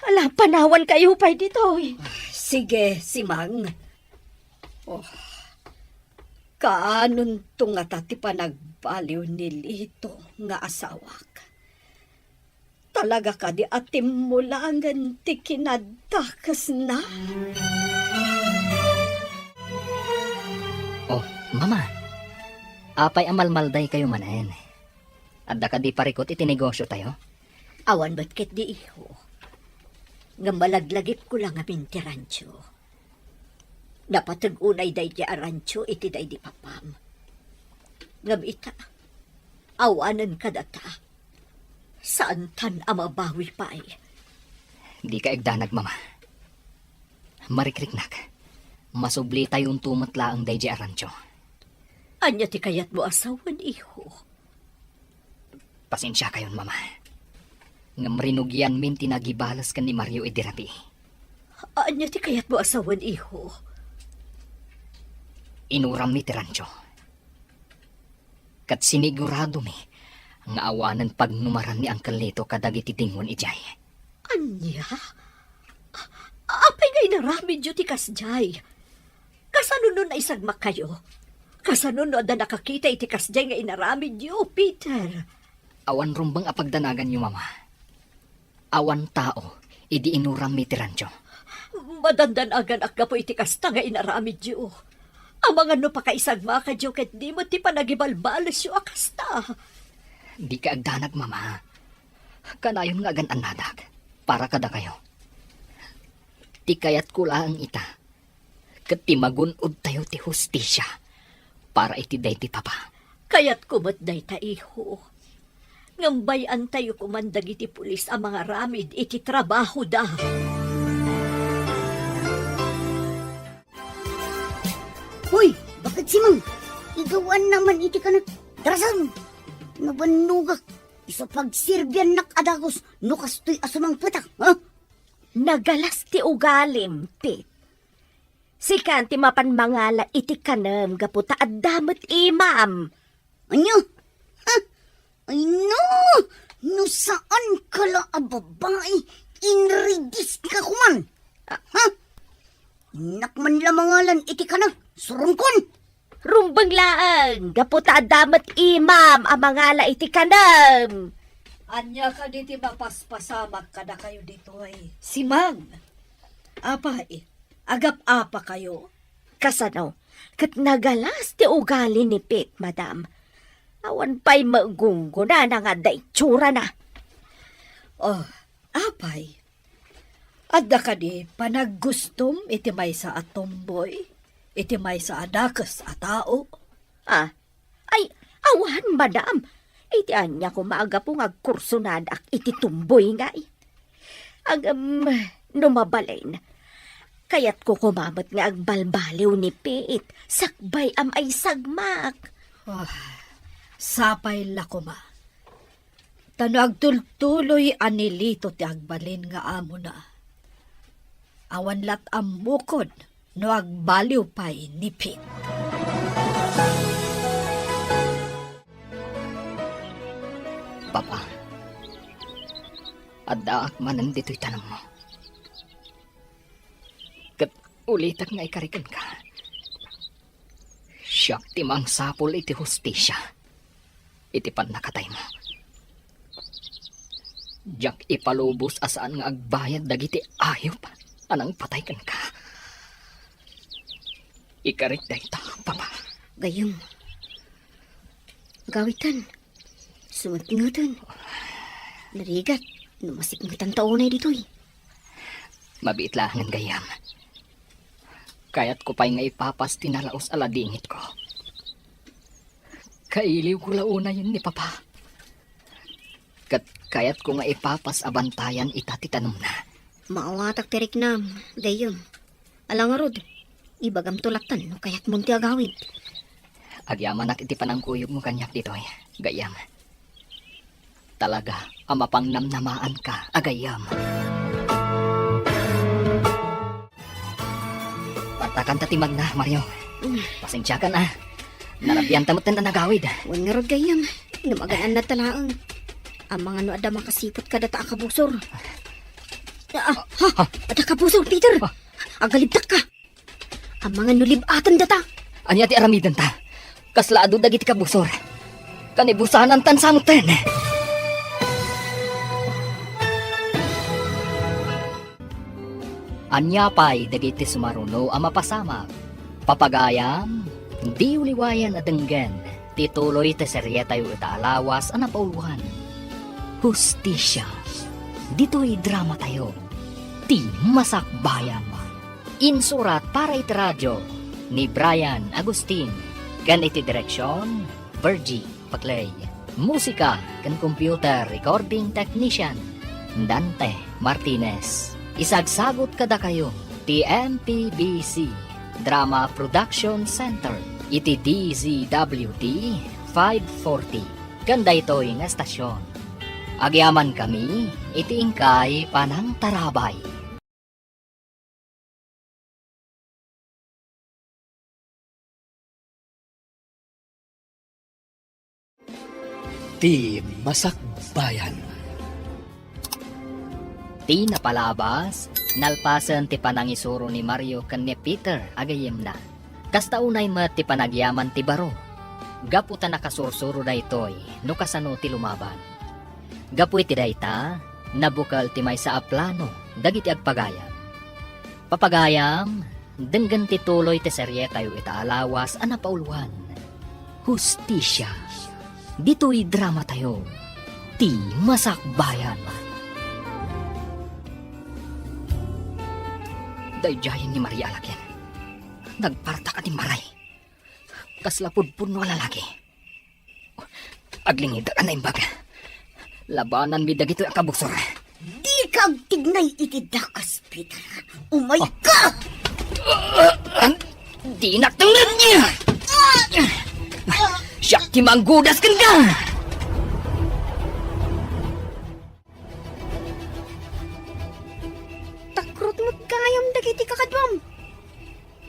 Ala, panawankayo pay ditoy. Sige, Simang. Oh, kaanonto ngata ti panagbaliw ni Lito nga asawak? Talaga kadi a timmulangen ti kinadakesna? Oh, Mama. Apay a malmaldaykayo manen? Adda kadi parikut iti negosiotayo? Awan met ketdi, iho. Ngem malaglagipko la ngamin ti rancho. Napateg unay daydi a rancho iti daydi papam. Ngem ita, awanen kadata. Saantan a mabawi pay. Dika igdanag, Mama. Marikriknak. Masublitayonto met laeng daydi a rancho. Ania ti kayatmo a sawen, iho? Pasensiakayon, Mama. Ngem rinugianmin ti nagibales ken ni Mario idi rabii. Ania ti kayatmo a sawen, iho? Inurammi ti rancho. Ket siniguradomi nga awanen pagnumaran ni Uncle Lito kadagiti dingon idiay. Ania? A-, apay nga inaramidyo ti kasdiay? Kasano no naisagmakkayo? Kasano no adda nakakita iti kasdiay nga inaramidyo, Peter? Awan rumbeng a pagdanaganyo, Mama. Awan tao idi inurammi ti rancho. Madandanaganak gapu iti kasta nga inaramidyo. Amangan no pakaisagmakadyo ket di met ti panagibalbalesyo a kasta. Dika agdanag, Mama. Kanayon nga agan-annadak para kadakayo. Ti kayatko laeng ita, ket ti magun-odtayo ti hustisia para iti daydi papa. Kayatko met dayta, iho. Ngem bay-antayo koman dagiti pulis a mangaramid iti trabahoda. Hoy, bakit, Simang? Igawannakman iti kanak. Darasam! Nabannogak. Isu pagserbiannak a dagus no kastoy a sumangpetak, ha? Nagalas ti ugalim, Pete. Sikan ti mapan mangala iti kanem gapu ta adda met imam. Ania? Ha? Ay, no! No saan ka la a babai, inridis ka koman. Ha? Innak man la mangalan iti kanem, surungkon! Rumbeng laeng, gapu ta adda met imam a mangala iti kanem. Ania kadi ti mapaspasamak kadakayo ditoy? Simang, apay, agap-apakayo? Kasano? Ket nagalas ti ugali ni Pete, madam. Awan pay met gunggonana nga adda itsurana. Oh, apay, adda kadi panaggustom iti maysa a tomboy, iti maysa a dakes a tao? Ah, ay, awan, madam. Iti ania koma a gapu nga agkursonadak iti tomboy ngay? Ngem, no mabalin, kayatko koma met nga agbalbaliw ni Pete, sakbay a maisagmak. Ah, sapay la koma. Ta no agtultuloy a ni Lito ti agbalin nga amona, awan lat' ammokod no agbaliw pay ni Pete. Papa, addaak manen ditoy tanemmo. Ket ulitek nga ikari kenka. Siak ti mangsapul iti hustisia iti pannakataymo. Diak ipalubos a saan nga agbayad dagiti ayup a nangpatay kenka. Ikarik dayta, Papa. Gayyem. Agawidtan. Sumipngeten. Narigat no masipngetanta unay ditoy. Mabiit laengen gayyem. Kayatko pay nga ipapas ti nalaus a ladingitko. Kailiwko la unay ni Papa. Ket kayatko nga ipapas a bantayan ita ti tanemna. Maawatak ti riknam, gayyem. Ala ngarud, ibagamto lattan no kayatmon ti agawid. Agyamanak iti panangkuyogmo kaniak ditoy, gayyem. Talaga a mapangnamnamaanka a gayyem. Partakanta ti magna, Mario. Mm. Pasensiakan, a. Narabianta metten a nagawid. Wen ngarud gayyem, no magan-annadta laeng. Amangan no adda makasiput kadata a kabusor. Ah, ha? Adda kabusor, Peter! Ah. Agalibdakka! Amangan no lib-atendata. Ania ti aramidenta? Kasla adu dagiti kabusor. Kanibusanantan sa metten. Ania pay dagiti sumaruno a mapasamak? Papagayam, diyo liwayan a denggen ti tuloy ti serietayo ita a lawas a napauluan. Hustisia. Ditoy dramatayo, ti Masakbayan. Insurat para iti radio ni Brian Agustin, ken iti direksion, Virgie Paclay. Musika ken computer recording technician, Dante Martinez. Isagsagut kadakayo ti M P B C Drama Production Center iti D Z W T five forty. Ken daytoy nga estasion, agyamankami iti inkay panangtarabay. Ti Masakbayan. Ti napalabas, nalpasen ti panangisuro ni Mario ken ni Peter a gayyemna. Kasta unay met ti panagyaman ti baro, gapu ta nakasursuro daytoy no kasano ti lumaban. Gapu iti dayta, nabukel ti maysa a plano dagiti agpagayam. Papagayam, denggen ti tuloy ti serietayo ita a lawas a napauluan, Hustisia. Ditoy dramatayo, ti Masakbayan. Daydiayen ni Maria a lakin. Nagpartak a dimmaray. Kasla pudpudno a lalaki. Aglingidak a naimbag. Labananmi dagitoy a kabusor. Dika agtignay iti dakas, Peter. Umayka! Ah, ah, dinak tengngen! Siak ti manggudas kenka! Takrot met gayam dagiti kakaduam.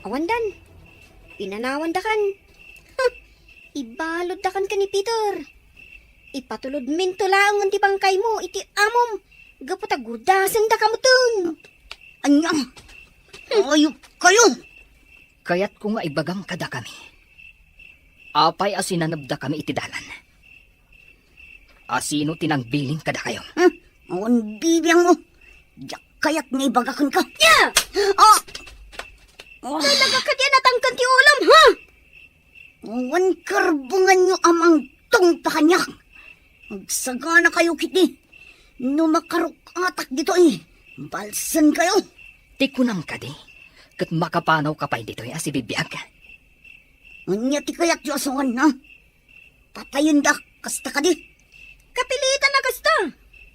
Awandan. Pinanawandakan. Huh! Ibaluddakan ken ni Peter. Ipatulodminto laengen ti bangkaymo iti amom gapu ta gurdasendaka metten. Ania? Ayupkayo! Kayatko nga ibagam kadakami. Apay a sinanebdakami iti dalan? Asino ti nangbilin kadakayo? Hmm? Awan bibiangmo. Diak kayat nga ibaga kenka. Ya! Ah! Ah! Talaga kadi a natangken ti ulom, ha? Awan karbenganyo a mangtungpa kaniak. Agsaganakayo ketdi. No makaruk-atak ditoy, balsenkayo. Ti kunam kadi, ket makapanawka pay ditoy a sibibiag? Ania ti kayatyo a suan, ha? Patayendak, kasta kadi? Kapilitan a kasta!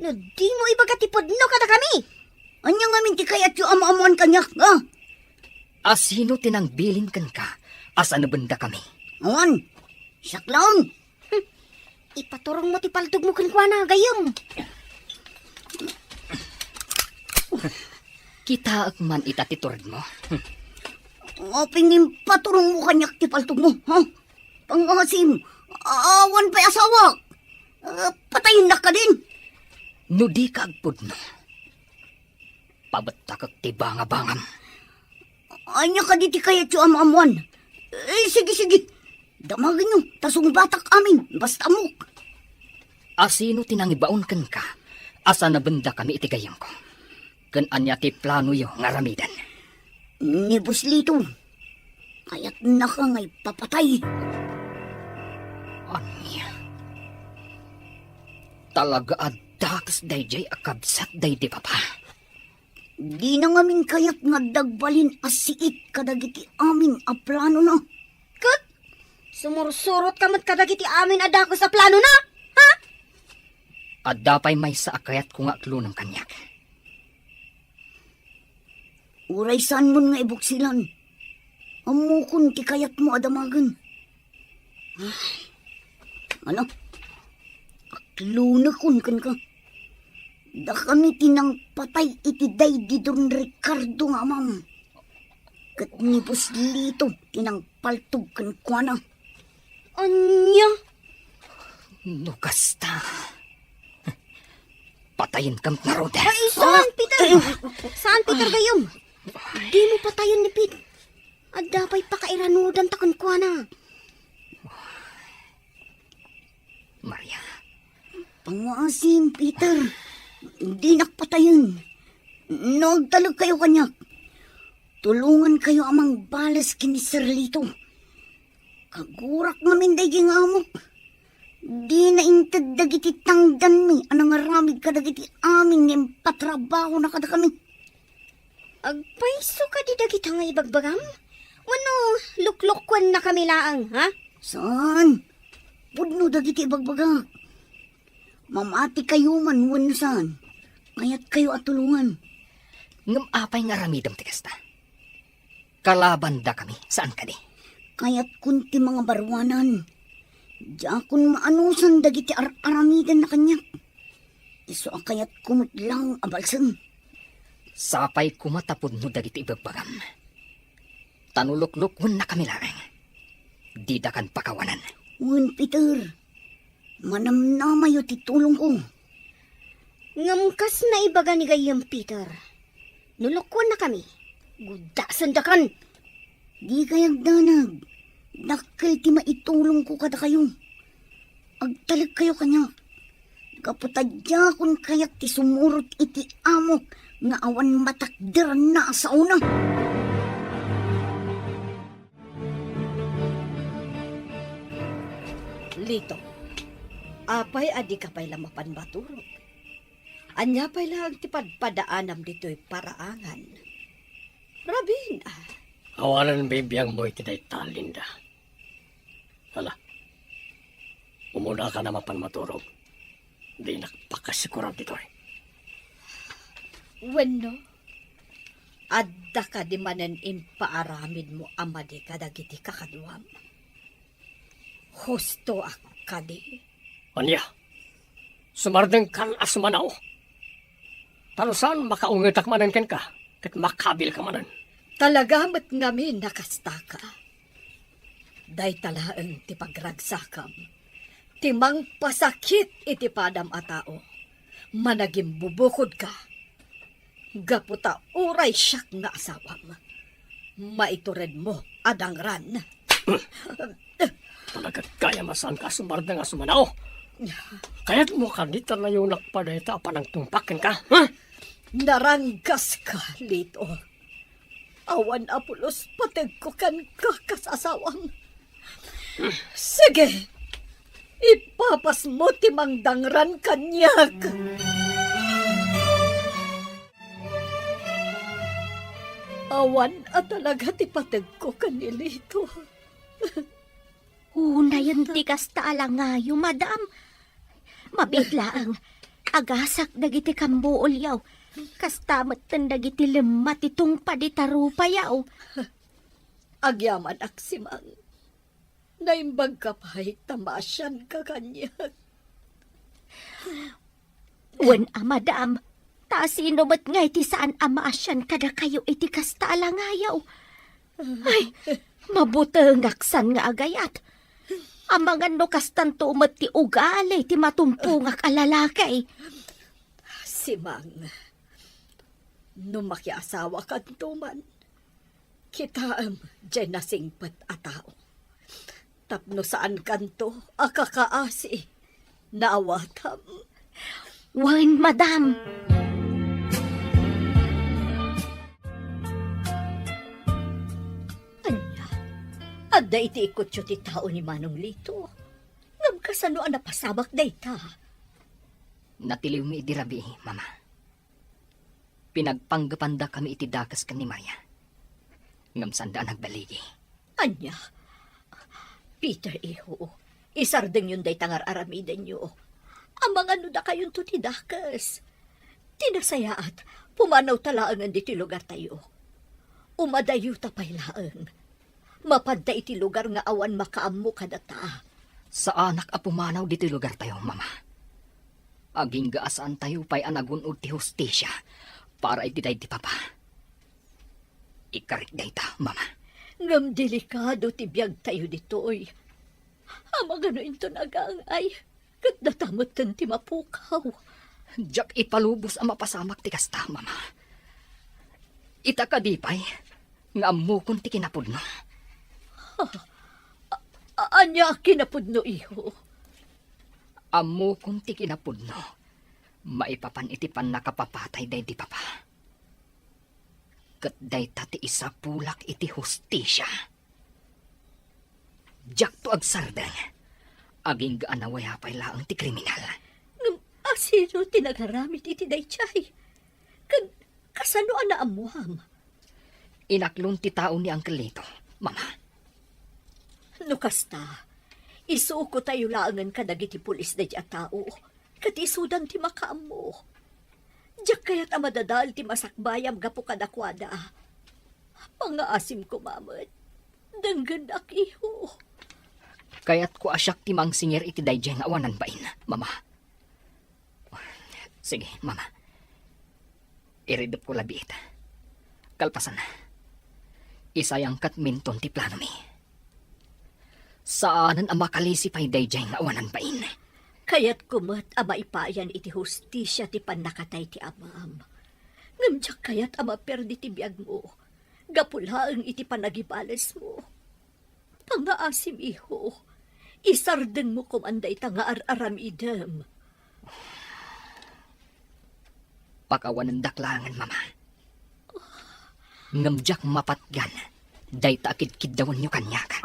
No dimo ibaga ti pudno kadakami! Ania ngamin ti kayatyo a maammoan kaniak, ha? Asino ti nangbilin kenka a sanebendakami? Awan, siak laeng. Hmm. Ipaturongmo ti paltogmo kenkuana, gayyem. Kitaek man ita ti turedmo. Apay nga impaturongmo kaniak ti paltogmo, ha? Pangasim, awan pay asawak. Ah, patayennak kadin. No dika agpudno, pabettakek ti bangabangam. Ania kadi ti kayatyo a maammoan? Eh, sige, sige. Damagenyo, ta sungbatak amin, basta ammok. Asino ti nangibaon kenka a sanabendakami iti gayyemko? Ken ania ti planoyo nga aramiden? Ni Boss Lito, kayatnaka nga ipapatay. Ania? Talaga a dakes daydiay a kabsat daydi papa. Dina ngamin kayat nga adda agbalin a siit kadagiti amin a planona. Ket sumursurotka met kadagiti amin a dakes a planona? Ha? Adda pay maysa a kayatko nga aklonem kaniak. Uray saanmon nga ibuksilan, ammokon ti kayatmo a damagen. Ay, ano? Aklonekon kenka. Dakami ti nangpatay iti daydi Don Ricardo nga amam. Ket ni Boss Lito ti nangpaltog kenkuana. Ania? No kasta, patayenka ngarud. Ay, saan, Peter? Saan, Peter, gayyem? Dimo patayen ni Pete. Adda pay pakairanudanta kenkuana. Maria. Panguasim, Peter. Dinak patayen. No agtalekkayo kaniak, tulongankayo a mangbales ken ni Sir Lito. Kagurak ngamin daydi nga amok. Dina inted dagiti tangdanmi a nangaramid kadagiti amin nga impatrabahona kadakami. Agpayso kadi dagita nga ibagbagam? Wenno luklukkuennakami laeng, ha? Saan. Pudno dagiti ibagbagak. Mamatikayo man wenno saan, kayatkayo a tulongan. Ngem apay nga aramidem ti kasta? Kalabandakami, saan kadi? Kayatkon ti mangabaruanan. Diakon maanusan dagiti ar-aramidenna kaniak. Isu a kayatko met laeng a balsem. Sapay koma ta pudno dagiti ibagbagam. Ta no luklukkuennakami laeng, didakan pakawanen. Wen, Peter, manamnamayo ti tulongko. Ngem kas naibaga ni gayyem, Peter, no lukkuennakami, gudasendakan. Dikay agdanag. Dakkel ti maitulongko kadakayo. Agtalekkayo kaniak. Gapu ta diakon kayat ti sumurot iti amok nga awan matakderanna a saona. Lito, apay a dika pay la mapan maturog? Ania pay laeng ti padpadaanam ditoy paraangan? Rabin, a. Awanen bibiangmo iti dayta, Linda. Ala, umunaka a mapan maturog. Dinak pakasikuran ditoy. Wenno, adda kadi manen impaaramidmo a madi kadagiti kakaduam? Husto a kadi? Ania? Sumardengkan a sumanao? Ta no saan, makaungetak manen kenka, ket makabilka manen. Talaga met ngamin a kastaka. Dayta laeng ti pagragsakam, ti mangpasakit iti padam a tao. Managimbubukodka. Gapu ta uray siak nga asawam, maituredmo a dangran. Talaga gayam a saanka a sumardeng a sumanao. Kayatmo kadi ta layonak pay dayta a panangtungpak kenka, ha? Naranggaska, Lito. Awan a pulos pategko kenka kas asawam. Sige, ipapasmo ti mangdangran kaniak. Awan a talaga ti pategko ken ni Lito. Unayen ti kasta a langayo, madam. Mabiit laeng, agasak dagiti kambuolyo. Kasta metten dagiti lemma ti tungpad ita rupayo. Agyamanak, Simang. Naimbagka pay ta maasianka kaniak. Wen a, madam, ta sino met ngay ti saan a maasian kadakayo iti kasta a langayo? Ay, mabutengak san nga agayat. Amangan no kastanto met ti ugali ti matumpongak a lalaki. Simang, no makiasawakanto man, kitaem diay nasingpet a tao. Tapno saankanto a kakaasi. Naawatam. Wen, madam. Ania, adda iti ikutyo ti tao ni Manong Lito? Ngem kasano a napasamak dayta? Natiliwmi idi rabii, Mama. Pinagpanggepandakkami iti dakes ken ni Maria. Ngem saanda a nagbaligi. Ania? Peter, iho, isardengyon dayta nga ar-aramidenyo. Amangan no dakayonto ti dakes. Ti nasayaat, pumanawta laengen ditoy lugartayo. Umadayota pay laeng. Mapanta iti lugar nga awan makaammo kadata. Saanak a pumanaw ditoy lugartayo, Mama. Agingga a saantayo pay a nagun-od ti hustisia para iti daydi papa. Ikarik dayta, Mama. Ngem delikado ti biagtayo ditoy. Amangan no inton agaang-ay, ket data metten ti mapukaw. Diak ipalubos a mapasamak ti kasta, Mama. Ita kadi pay nga ammokon ti kinapudno. A-, a-, ania a kinapudno, iho? Ammokon ti kinapudno maipapan iti pannakapapatay daydi papa. Ket dayta ti isapulak iti hustisia. Diakto agsardeng. Agingga a nawayaw pay laeng ti kriminal. Ngem asino ti nagaramid iti daydiay? Ken kasano a naammuam? Inaklon ti tao ni Uncle Lito, Mama. No kasta, isukotayo laengen kadagiti pulis daydiay a tao, ket isudan ti makaammo. Diak kayat a madadael ti masakbayam gapu kadakuada. Pangngaasim koma met. Denggennak, iho. Kayatko a siak ti mangsingir iti daydiay nga awanan bain, Mama. Sige, Mama. Iridepko labiit. Kalpasan, isayangkat minton ti planomi. Saanen a makalisi pay daydiay nga awanan bain. Kayatko met a maipayan iti hustisia ti pannakatay ti amam. Ngem diak kayat a maperdi ti biagmo gapu laeng iti panagibalesmo. Pangngaasim, iho. Isardengmo koman dayta nga ar-aramidem. Pakawanendak laengen, Mama. Ngem diak mapatgan dayta a kidkiddawanyo kaniak.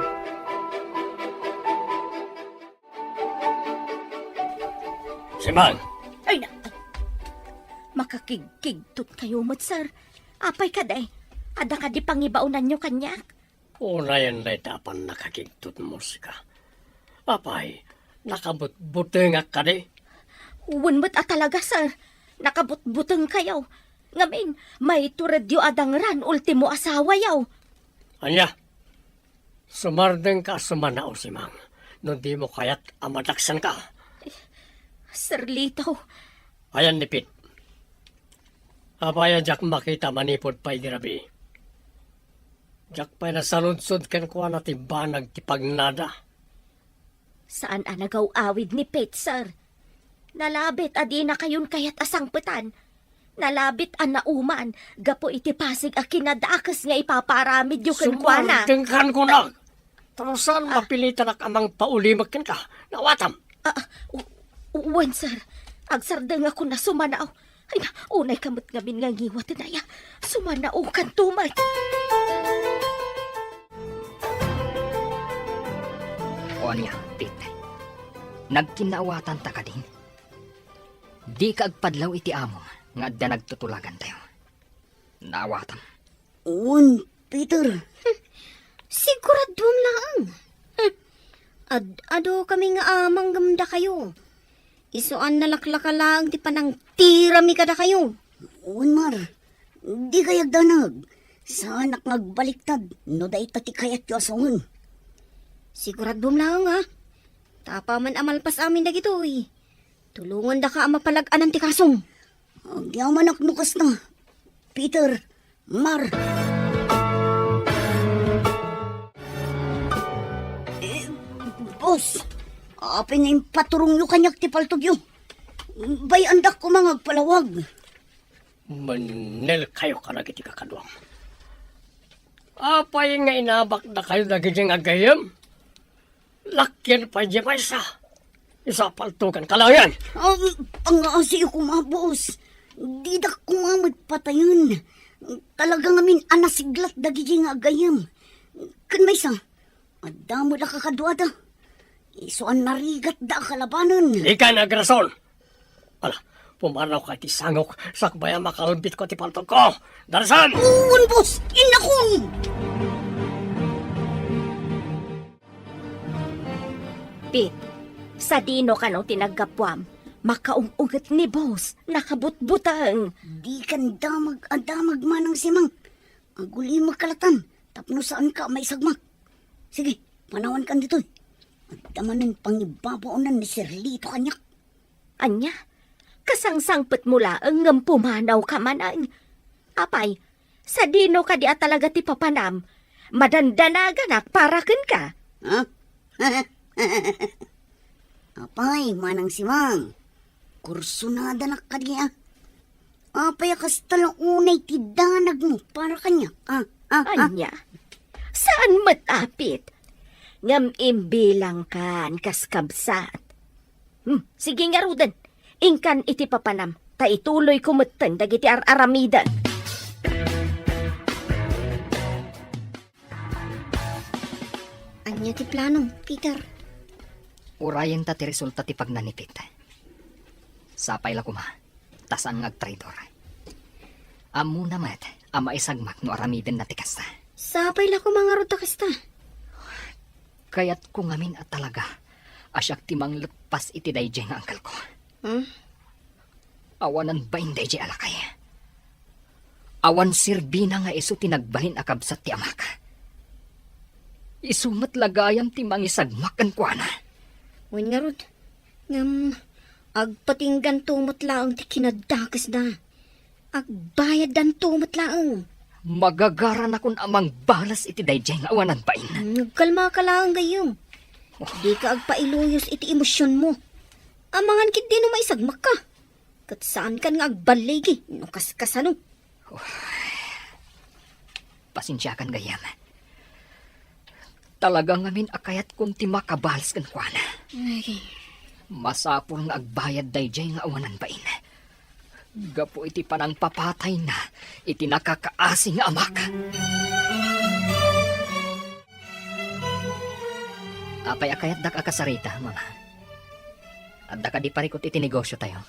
Simang! Ay, na-, makakigkigtot kayo met, sir. Apay kadi? Adda kadi pangibaonanyo kaniak? Unayen dayta a pannakakigtotmo, sika. Apay, nakabutbutengak kadi? Wen met a talaga, sir. Nakabutbuteng kayo. Ngamin, maituredyo a dangran ultimo asawayo. Ania? Sumardengka a sumanao, Simang, no dimo kayat a madaksanka. Sir Lito. Ayan ni Pete. Apay a diak makita manipud pay idi rabii? Diak pay nasaludsod kenkuana ti banag ti pagnada. Saan a nagaw-awid ni Pete, sir. Nalabit a dinakayon kayat a sangpetan. Nalabit a nauman gapu iti pasig a kinadakes nga ipapaaramidyo kenkuana. Sumardengkan kunak! Tapno saan mapilitanak a mangpaulimek kenka. Naawatam! Ah, ah, u-, u-, wen, sir. Agsardengakon a sumanao. Ay, unayka met ngamin nga ngiwaten aya. Sumanaokanto met. O ania, Pete? Nagkinnaawatanta kadi? Dika agpadlaw iti amom nga adda nagtutulagantayo. Naawatam. Wen, Peter. Siguraduam laeng. Ad-adu kami nga amang ngem dakayo. Isu a nalaklaka laeng ti panangtirami kadakayo. Wen, Mar. Dikay agdanag. Saanak nga agbaliktad no dayta ti kayatyo a sawen. Siguraduam laeng, a. Ta apaman a malpas amin dagitoy, Tulongandaka a mapalag-anan ti kasom. Agyamanak no kasta, Peter, Mar. Eh, boss, apay nga impaturongyo kaniak ti paltogyo? Bay-andak koma nga agpalawag. Mannel kayo kadagiti kakaduam. Apay nga inabakdakayo dagiti nga gayyem? Lakyan pay di maysa. Isu a paltogan ka laengen. Ah, pangaasiyo koma, boss. Didak koma met patayen. Talaga ngamin a nasiglat dagiti nga gayyem. Ken maysa, adda met a kakaduada. Isu a narigatda a kalabanen. Dika nga agrason. Ala, pumarnawka iti sangok, sakbay a makalbitko ti paltogko. Darsan! Wen, boss! Innakon! Pete, sadino kano ti naggapuam? Makaung-unget ni boss, nakabutbuteng. Dikan damag a damag, Manang Simang. Agulimekka latta tapno saanka a maisagmak. Sige, panawankan ditoy. Adda manen pangibabaonan ni Sir Lito kaniak. Ania? Kasangsangpetmo laeng ngem pumanawka manen. Apay, sadino kadi a talaga ti papanam? Madandanaganak para kenka. Ha? Apay, Manang Simang, kursunadanak kadi a? Apay a kasta la unay ti danagmo para kaniak? Ah, ah, ah. Ania? Saan met a, Pete. Ngem imbilangkan kas kabsat. Hmm, sige ngaruden. Inkan iti papanam, ta ituloyko metten dagiti ar-aramidek. Ania ti planom, Peter? Urayenta ti resulta ti pagnanipit. Sapay la koma, ta saan nga agtraidor. Ammona met a maisagmak no aramidenna ti kasta. Sapay la koma ngarud ta kasta. Kayatko ngamin a talaga a siak ti mangleppas iti daydiay nga angkelko. Hmm? Awanan bain daydiay a lakay. Awan serbina nga isu ti nagbalin a kabsat ti amak. Isu met la gayam ti mangisagmak kenkuana. Wen ngarud, ngem agpatingganto met laeng ti kinaddakesda. Agbayaddanto met laeng. Magagaranakon a mangbales iti daydiay nga awanan bain. Hmm, agkalmaka laeng, gayyem. Oh. Dika agpailuyos iti emosionmo. Amangan ketdi no maisagmakka. Ket saankan nga agballigi no kaskasano. Pasensiakan, gayyem. Talaga ngamin a kayatkon ti makabales kenkuana. Ay. Masapul nga agbayad daydiay nga awanan bain. Gapu iti panangpapatayna iti nakakaasi nga amak. Apay a kayatdak a kasarita, Mama? Adda kadi parikut iti negosiotayo?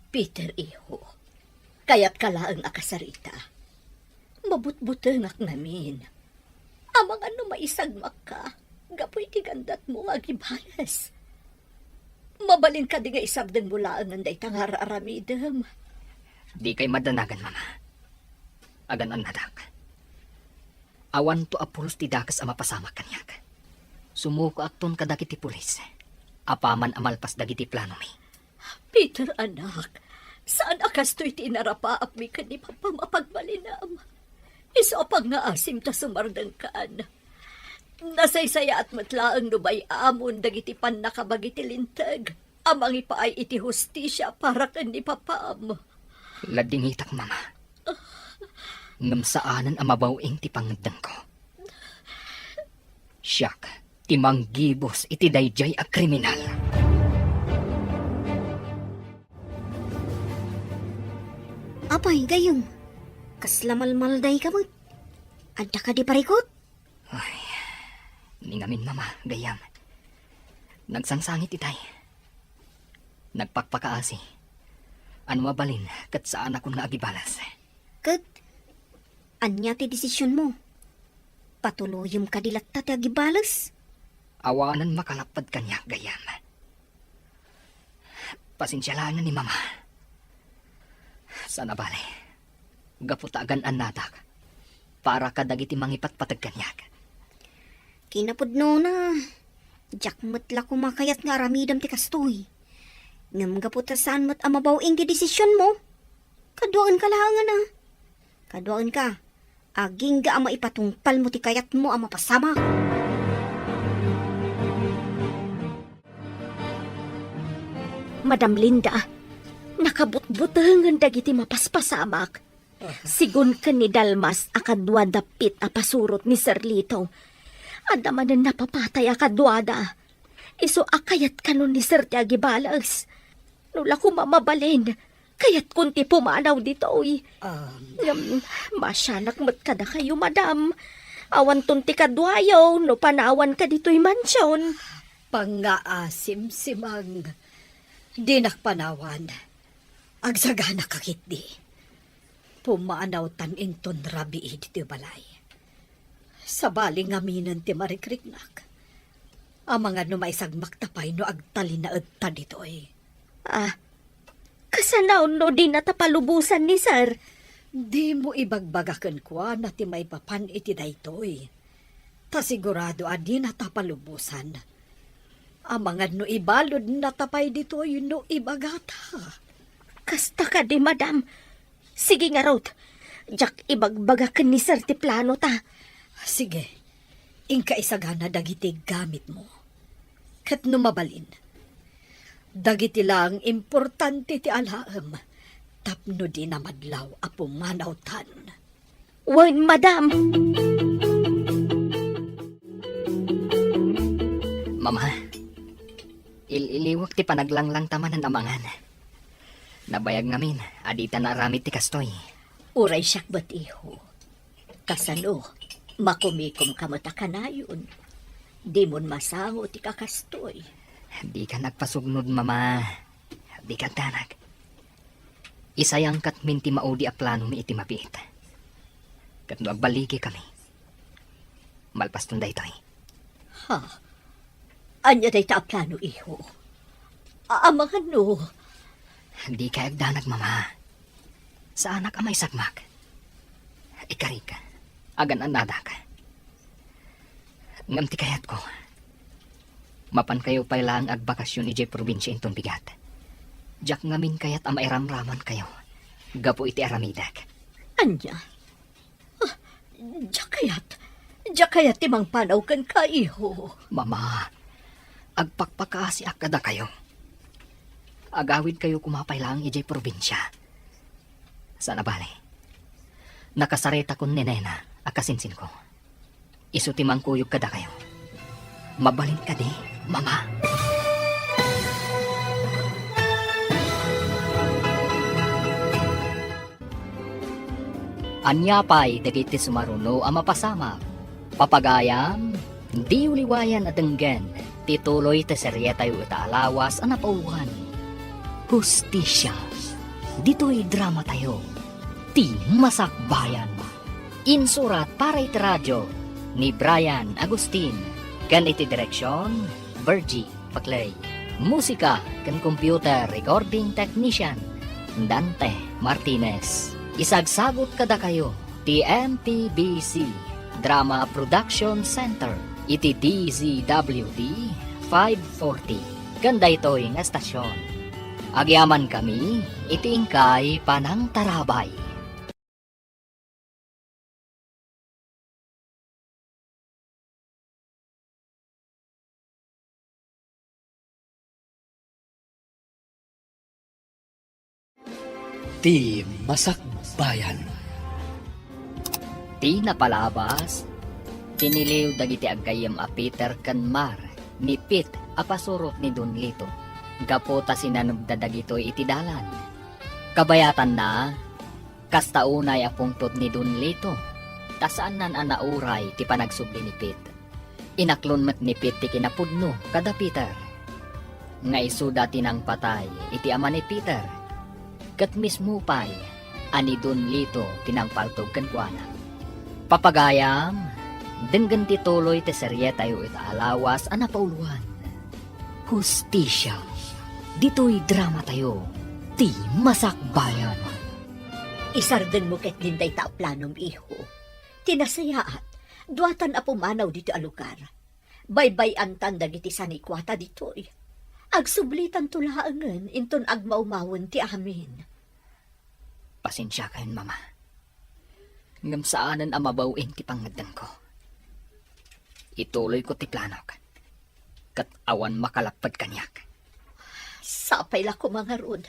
Peter, iho, kayatka laeng a kasarita. Mabutbutengak ngamin. Amangan no maisagmakka gapu iti gandatmo nga agibales. Mabalin kadi nga isardengmo laengen dayta nga ar-aramidem? Dikay madanagan, Mama. Agan-annadak. Awanto a pulos ti dakes a mapasamak kaniak. Sumukoakton kadagiti pulis. Apaman a malpas dagiti planomi. Peter, anak, saan a kastoy ti inarapaapmi ken ni Papam a pagbalinam? Isu a pangngaasim ta sumardengkan. Nasaysayaat met laeng no bay-amon dagiti pannakabagi ti Linteg a mangipaay iti hustisia para ken ni Papam. Ladingitak, Mama. Ngem saanen a mabaw-ing ti pangngeddengko. Siak ti manggibus iti daydiay a kriminal. Apay, gayyem, kasla malmaldayka met? Adda kadi parikut? Ay, ni ngamin, Mama, gayyem. Nagsangsangit itay. Nagpakpakaasi. Ano mabalin, ket saanakon nga agibales. Ket ania ti desisionmo? Patuloyem kadi latta ti agibales? Awanen makalapped kaniak, gayyem. Pasensia laengen ni Mama. Saan a bale, gapu ta agan-annadak para kadagiti mangipatpateg kaniak. Kinapudnona, diak met la koma kayat nga aramidem ti kastoy. Ngem gapu ta saan met a mabaw-ing ti desisionmo, kaduaenka laengen a. Kaduaenka, agingga a maipatungpalmo ti kayatmo a mapasamak. Madam Linda, nakabutbutengen dagiti mapaspasamak. Sigun ken ni Dalmas a kadua dapit a pasurot ni Sir Lito. Adda manen napapatay a kaduada. Isu a kayat kano ni Sir ti agibales. No la koma mabalin, kayatkon ti pumanaw ditoy. Um. Ngem, masianak met kadakayo, madam. Awanton ti kaduayo no panawanka ditoy mansion. Pangngaasim, Simang. Dinak panawan. Agsaganaka ketdi. Pumanawtan inton rabii ditoy balay. Sabali ngaminen ti marikriknak. Amangan no maisagmakta pay no agtalinaedta ditoy. Ah, kasano no dinata palubosan ni Sir? Dimo ibagbaga kenkuana ti maipapan iti daytoy. Ta sigurado a dinata palubosan. Amangan no ibaludnata pay ditoy no ibagata. Kasta kadi, madam. Sige ngarud, diak ibagbaga ken ni Sir ti planota. Sige, inka isagana dagiti gamitmo. Ket no mabalin, dagiti laeng importante ti alaem tapno dina madlaw a pumanawtan. Wen, madam. Mama, il-iliwek ti panaglanglangta manen a mangan. Nabayag ngamin a dita naaramid ti kastoy. Uray siak met, iho. Kasano, makumikomka met a kanayon? Dimon masango ti kakastoy. Dika agpasugnod, Mama. Dika agdanag. Isayangkatmin ti maudi a planomi iti mabiit. Ket no agballigikami, malpaston daytoy. Ha? Ania dayta a plano, iho? A-, amangan no? Dika agdanag, Mama. Saanak a maisagmak. Ikarik, agan-annadak. Ngem ti kayatko, mapankayo pay laeng agbakasyon idiay probinsia inton bigat. Diak ngamin kayat a mairamramankayo gapu iti aramidek. Ania? Ah, diak kayat, diak kayat ti mangpanaw kenka, iho. Mama, agpakpakaasiak kadakayo. Agawidkayo koma pay laeng idiay probinsia. Saan a bale, nakasaretakon ni Nena a kasinsinko. Isu ti mangkuyog kadakayo. Mabalin kadi, Mama? Ania pay dagiti sumaruno a mapasamak? Papagayam, diyo liwayan a denggen ti tuloy ti serietayo ita a lawas a napauloan, Hustisia. Ditoy dramatayo, ti Masakbayan. Insurat para iti radio ni Brian Agustin, ken iti direksion, Virgie Paclay. Musika ken computer recording technician, Dante Martinez. Isagsagut kadakayo ti M P B C Drama Production Center iti D Z W T five forty ken daytoy nga estasion. Agyamankami iti inkay panangtarabay. Ti Masakbayan. Ti napalabas, tiniliw dagiti aggayyem a Peter ken Mar ni Pete a pasurot ni Don Lito, gapu ta sinanebda dagitoy iti dalan. Kabayatanna, kasta unay a pungtot ni Don Lito, ta saannan a nauray ti panagsubli ni Pete. Inaklon met ni Pete ti kinapudno kada Peter, nga isuda ti nangpatay iti ama ni Peter, ket mismo pay a ni Don Lito ti nangpaltog kenkuana. Papagayam, denggen ti tuloy ti serietayo ita a lawas a napauloan, Hustisia. Ditoy dramatayo, ti Masakbayan. Isardengmo ketdin dayta a planom, iho. Ti nasayaat, duatan a pumanaw ditoy a lugar. Baybay-antan dagiti sanikuata ditoy. Agsublitanto laengen inton agmaumawen ti amin. Pasensiakayon, Mama. Ngem saanen a mabaw-in ti pangngeddengko. Ituloyko ti planok, ket awan makalapped kaniak. Sapay la koma ngarud,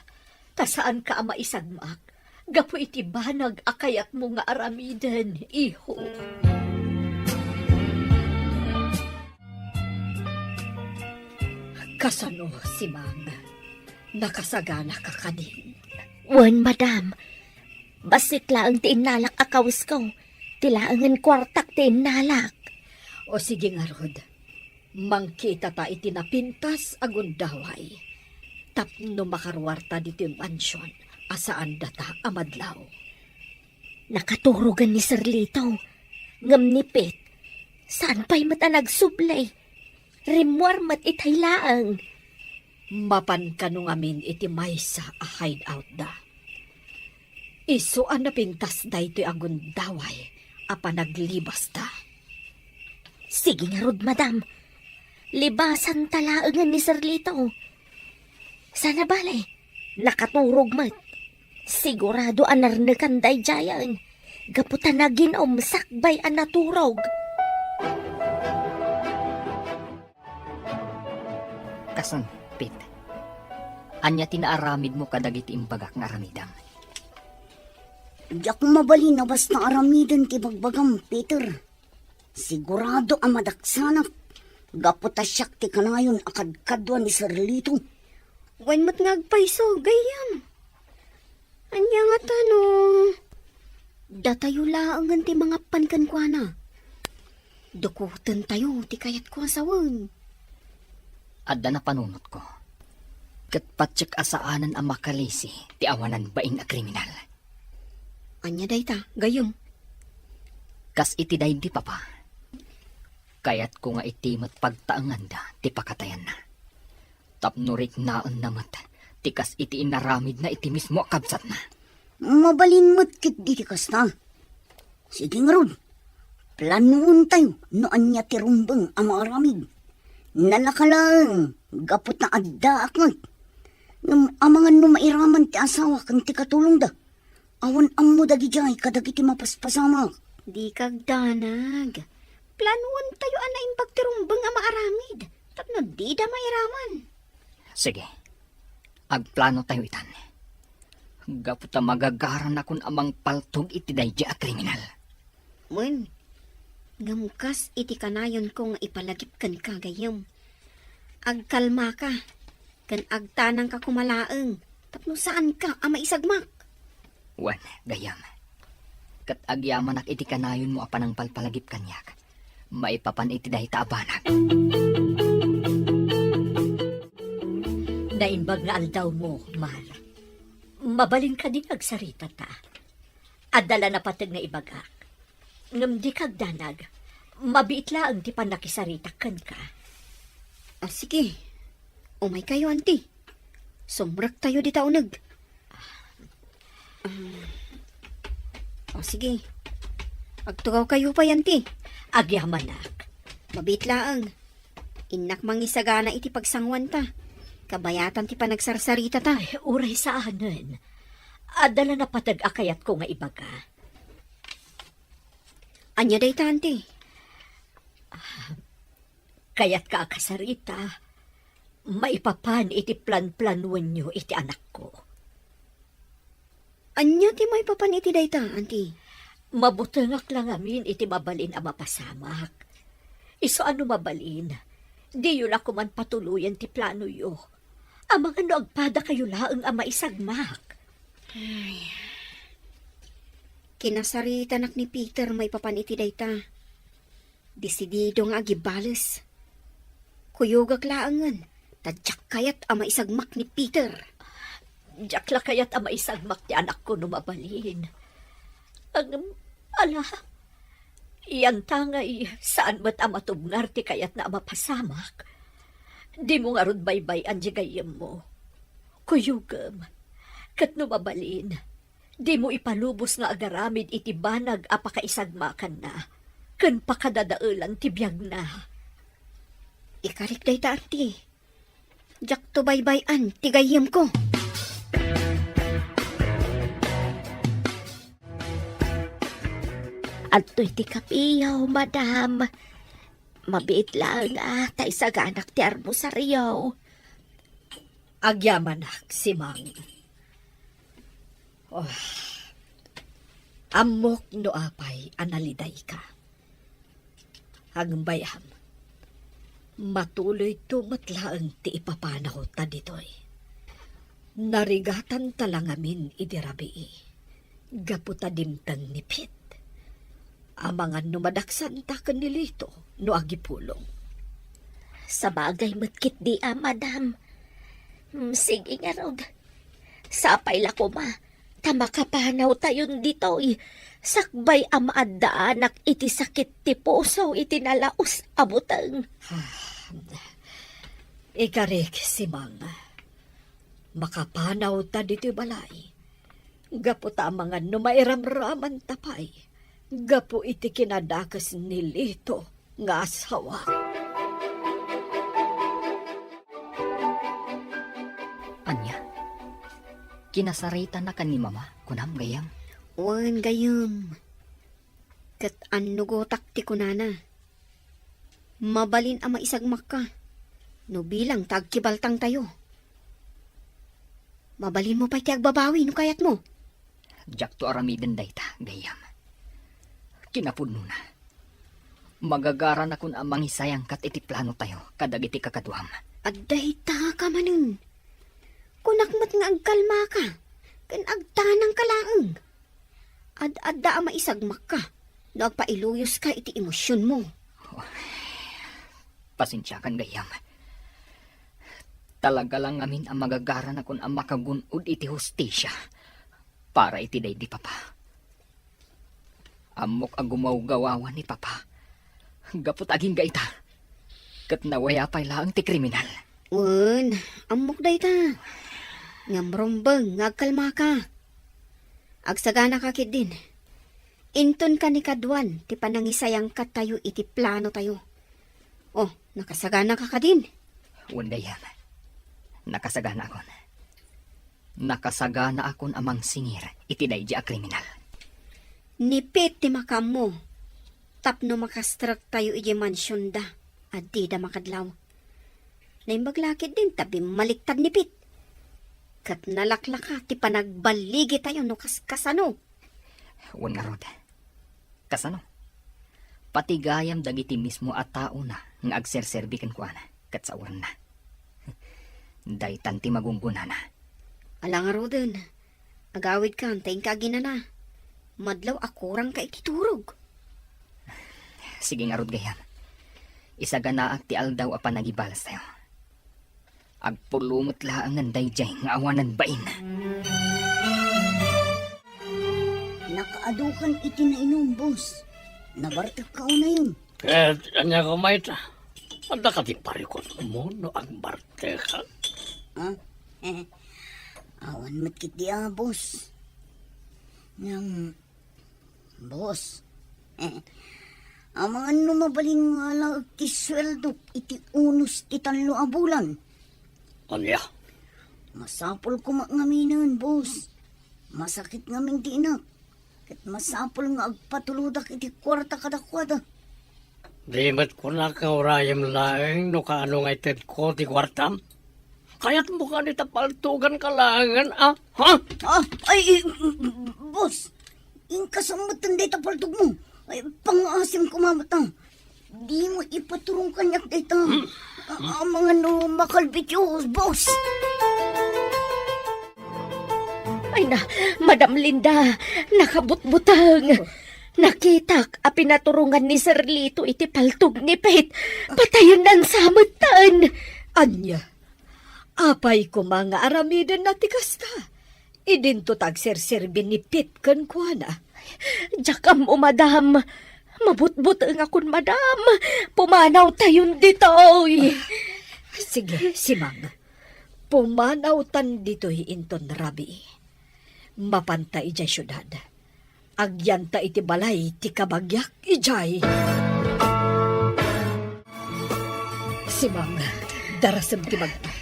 ta saanka a maisagmak gapu iti banag a kayatmo nga aramiden, iho. Kasano, Simang? Nakasagana ka kadi? Wen, madam. Bassit laeng ti innalak a kawesko. Ti laengen kuartak ti innalak. O sige ngarud, mangkitata iti napintas a gundaway tapno makaruarta ditoy mansion a saan data a madlaw. Nakaturogen ni Sir Lito, ngem ni Pete, saan pay met a nagsubli. Rimmuar met itay laeng. Mapan kano ngamin iti maysa a hideout da. Isu a napintas daytoy a gundaway a panaglibasta. Sige ngarud, madam. Libasanta laengen ni Sir Lito. Saan a bale, nakaturog met. Sigurado a narnekan daydiayen, gapu ta nagin-om sakbay a naturog. Kasan, Pete? Ania ti naaramidmo kadagiti imbagak nga aramidem? Diak mabalin a basta aramiden ti bagbagam, Peter. Sigurado a madaksanak, gapu ta siak ti kanayon a kadkadua ni Sir Lito. Wen met nga agpayso, gayyem. Ania ngata no datayo laengen ti mangapan kenkuana? Dukotentayo ti kayatko a sawen. Adda napanunotko. Ket patiek a saanen a makalisi ti awanan bain a kriminal. Ania dayta, gayyem? Kas iti daydi, Papa. Kayatko nga iti met pagtaenganda ti pakatayanna. Tapno riknaenna met ti kas iti inaramidna iti mismo a kabsatna. Mabalin met ketdi ti kasta. Sige ngarud, planoentayo no ania ti rumbeng a maaramid. Nalaka laeng gapu ta addaak met. Ngem amangan no mairaman ti asawa ken ti katulongda. Awan ammo dagidiay kadagiti mapaspasamak. Dika agdanag. Planoentayo a naimbag ti rumbeng a maaramid tapno dida mairaman. Sige. Agplanotayo itan. Gapu ta magagaranakon a mangpaltog iti daydi a kriminal. Wen, ngem kas iti kanayonko nga ipalagip kenka, gayyem. Agkalmaka, ken agtanangka koma laeng, tapno saanka a maisagmak. Wen, gayyem. Ket agyamanak iti kanayonmo a panangpalpalagip kaniak maipapan iti dayta a banag. Naimbag nga aldawmo, Mar. Mabalin kadi nga agsaritata? Adda la napateg nga ibagak. Ngem dika agdanag, mabiit laeng ti pannakisaritak kenka. Ah, sige. Umaykayo, anti. Sumrektayo dita uneg. Ah, o, sige. Agtugawkayo pay, anti. Agyamanak. Mabiit laeng. Innak mangisagana iti pagsanguanta. Kabayatan ti panagsarsaritata. Ay, uray saanen. Adda la napateg a kayatko nga ibaga. Ania dayta, anti? Ah, kayatka a kasarita, maipapan iti planplanoenyo iti anakko. Ania ti maipapan iti dayta, anti? Mabutengak la ngamin iti mabalin a mapasamak. Isu a no mabalin, diyo la koman patuloyen ti planoyo. Amangan no agpadakayo laeng a maisagmak. Ay. Kinasaritanak ni Peter maipapan iti dayta. Desidido nga agibales. Kuyogak laengen, ta diak kayat a maisagmak ni Peter. Diak la kayat a maisagmak ti anakko no mabalin. Ngem, ala, iyanta ngay saan met a matubngar ti kayatna a mapasamak. Dimo ngarud baybay-an ti gayyemmo. Kuyogem, ket no mabalin, dimo ipalubos nga agaramid iti banag a pakaisagmakanna ken pakadadaelan ti biagna. Ikarik dayta, anti. Diakto baybay-an ti gayyemko. Adtoy ti kapiyo, madam. Mabiit laeng a ta isaganak ti armosario. Agyamanak, Simang. Oh, ammok no apay a nalidayka. Agbayam, matuloyto met laeng ti ipapanawta ditoy. Narigatanta la ngamin idi rabii gapu ta dimteng ni Pete. Amangan no madaksanta ken ni Lito no agipulong. Sabagay met ketdi a, madam. Mm, sige ngarud. Sapay la koma ta makapanawtayon ditoy, sakbay a maaddaanak iti sakit ti puso iti nalaus a buteng. Ah, ikarik, Simang, makapanawta ditoy balay. Gapu ta amangan no mairamramanta pay gapu iti kinadakes ni Lito nga asawa. Ania? Kinasaritanaka ni Mama, kunam, gayyem? Wen, gayyem. Ket annugotak ti kunana. Mabalin a maisagmakka no bilang ta agkibaltangtayo. Mabalinmo pay ti agbabawi no kayatmo. Diakto aramiden dayta, gayyem. Kinapudnona, magagaranakon a mangisayangkat iti planotayo kadagiti kakaduam. Adda itaka manen. Kunak met nga agkalmaka ken agtanangka laeng. Ad-adda a maisagmakka no agpailuyoska iti emosionmo. Pasensiakan, gayyem. Talaga la ngamin a magagaranakon a makagun-od iti hustisia para iti daydi papa. Ammok a gumawgawawan ni papa gapu ta agingga ita. Ket nawaya pay laeng ti kriminal. Wen, ammok dayta. Ngem rumbeng nga agkalmaka. Agsaganaka ketdin. Inton kanikaduan ti panangisayangkattayo iti planotayo. Oh, nakasaganaka kadin? Wen, gayyem. Nakasaganaakon. Nakasaganaakon a mangsingir iti daydi a kriminal. Ni Pete ti makaammo tapno makastrektayo idiay mansionda a dida makadlaw. Naimbag la ketdin ta bimmaliktad ni Pete. Ket nalaklaka ti panagballigitayo no kaskasano. Wen ngarud. Kasano? Pati gayam dagiti mismo a taona nga agserserbi kenkuana ket saorenna. Daytan ti magunggonana. Ala ngaruden, agawidkan ta inka aginana. Madlaw a kurangka iti turog. Sige ngarud, gayyem. Isaganaak ti aldaw a panagibalastayo. Agpulong met laengen daydiay nga awanan bain. Nakaadukan iti nainum, boss. Nabartekka unayon. Ket ania koma ita? Adda kadi parikutmo no agbartekak? Ah? Awan met ketdi a, boss. Ngem, boss, amangan no mabalin nga alaek ti sueldok iti unos ti tallo a bulan. Ania? Masapul koma ngaminen, boss. Masakit ngamin ti inak. Ket masapul nga agpatulodak iti kuarta kadakuada. Di met kunak nga urayem laeng no kaano nga itedko ti kuartam? Kayatmo kadi ta paltuganka laengen, a? Ha? Ah, ay, eh, boss, inka sa metten dayta paltogmo. Ay, pangngaasim koma met, a. Dimo ipaturong kaniak dayta. Hmm? A-, amangan no makalbit, boss. Ay na, Madam Linda, nakabutbuteng. Nakitak a pinaturongan ni Sir Lito iti paltog ni Pete. Patayennan sa metten. Ania? Apay koma nga aramidenna ti kasta? Idinto ta agserserbi ni Pete kenkuana. Diak ammo, madam. Mabutbutengakon, madam. Pumanawtayon ditoy. Sige, Simang. Pumanawtan ditoy inton rabii. Mapanta idiay siudad. Agyanta iti balay ti kabagiak idiay. Simang, darasem ti bagto.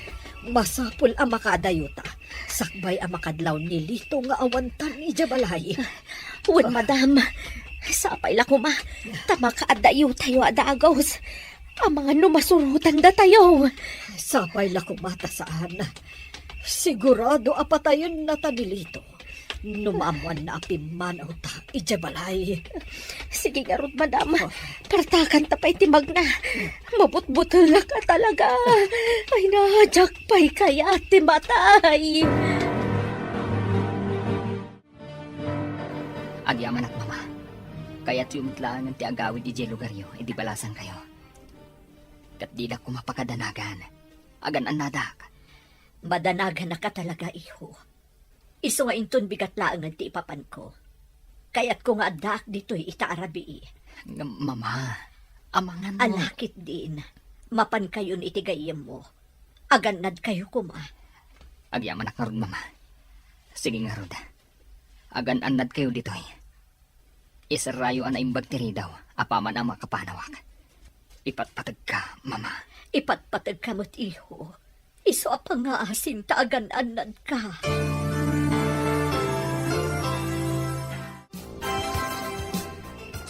Masapul a makaadayuta, sakbay a makadlaw ni Lito nga awantan idiay balay. Wen, madam, sapay la koma, ta makaadayutayo a dagus. Amangan no masurotan datayo. Sapay la koma ta saan. Sigurado a patayenna ta ni Lito. No maammoanna a pimmanawta idiay balay. Sige ngarud, madam. Oh. Partakanta pay ti magna. Mabutbutelak a talaga. Ay, nadiak pay kayat ti matay. Agyamanak, mama. Kayatyo met laengen ti agawid idiay lugaryo idi balasangkayo. Ket didak koma pakadanagan. Agan-annadak. Madanaganak a talaga, iho. Isu nga inton bigat laengen ti ipapanko. Kayatko nga addaak ditoy ita a rabii. Ngem, mama, amangan no... Ala ketdin, mapankayon iti gayyemmo. Agan-annadkayo koma. Agyamanak ngarud, mama. Sige ngarud. Agan-annadkayo ditoy. Iserrayo a naimbag ti ridaw apaman a makapanawak. Ipatpategka, mama. Ipatpategka met, iho. Isu a pangngaasim ta agan-annadka.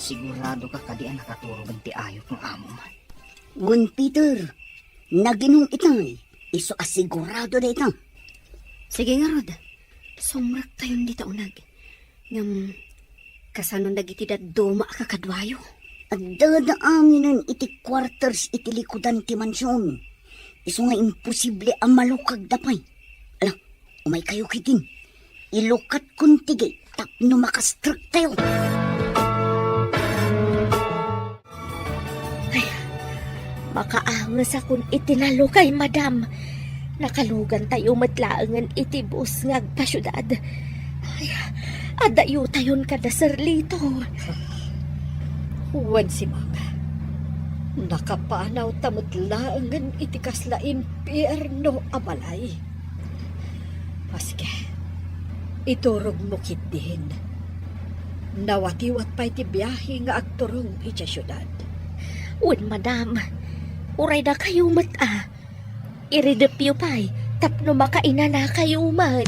Siguradoka kadi a nakaturogen ti ayup nga amom? Wen, Peter, naginum itay. Isu a sigurado dayta. Sige ngarud, sumrektayon dita uneg. Ngem, kasano dagiti dadduma a kakaduayo? Addada aminen iti quarters iti likudan ti mansion. Isu nga imposible a malukagda pay. Ala, umaykayo ketdin. Ilukatkon ti gate tapno makastrektayo. Ay, makaangesakon iti nalukay, madam. Nakalugantayo met laengen iti bus nga agpasiudad. Ay, adayutayon kada Sir Lito. Wen, simak, nakapanawta met laengen iti kasla impierno a balay. A, sige. Iturogmo ketdin. Nawatiwat pay ti biahe nga agturong idiay siudad. Wen, madam, uray dakayo met a. Iridepyo pay tapno makainanakayo met.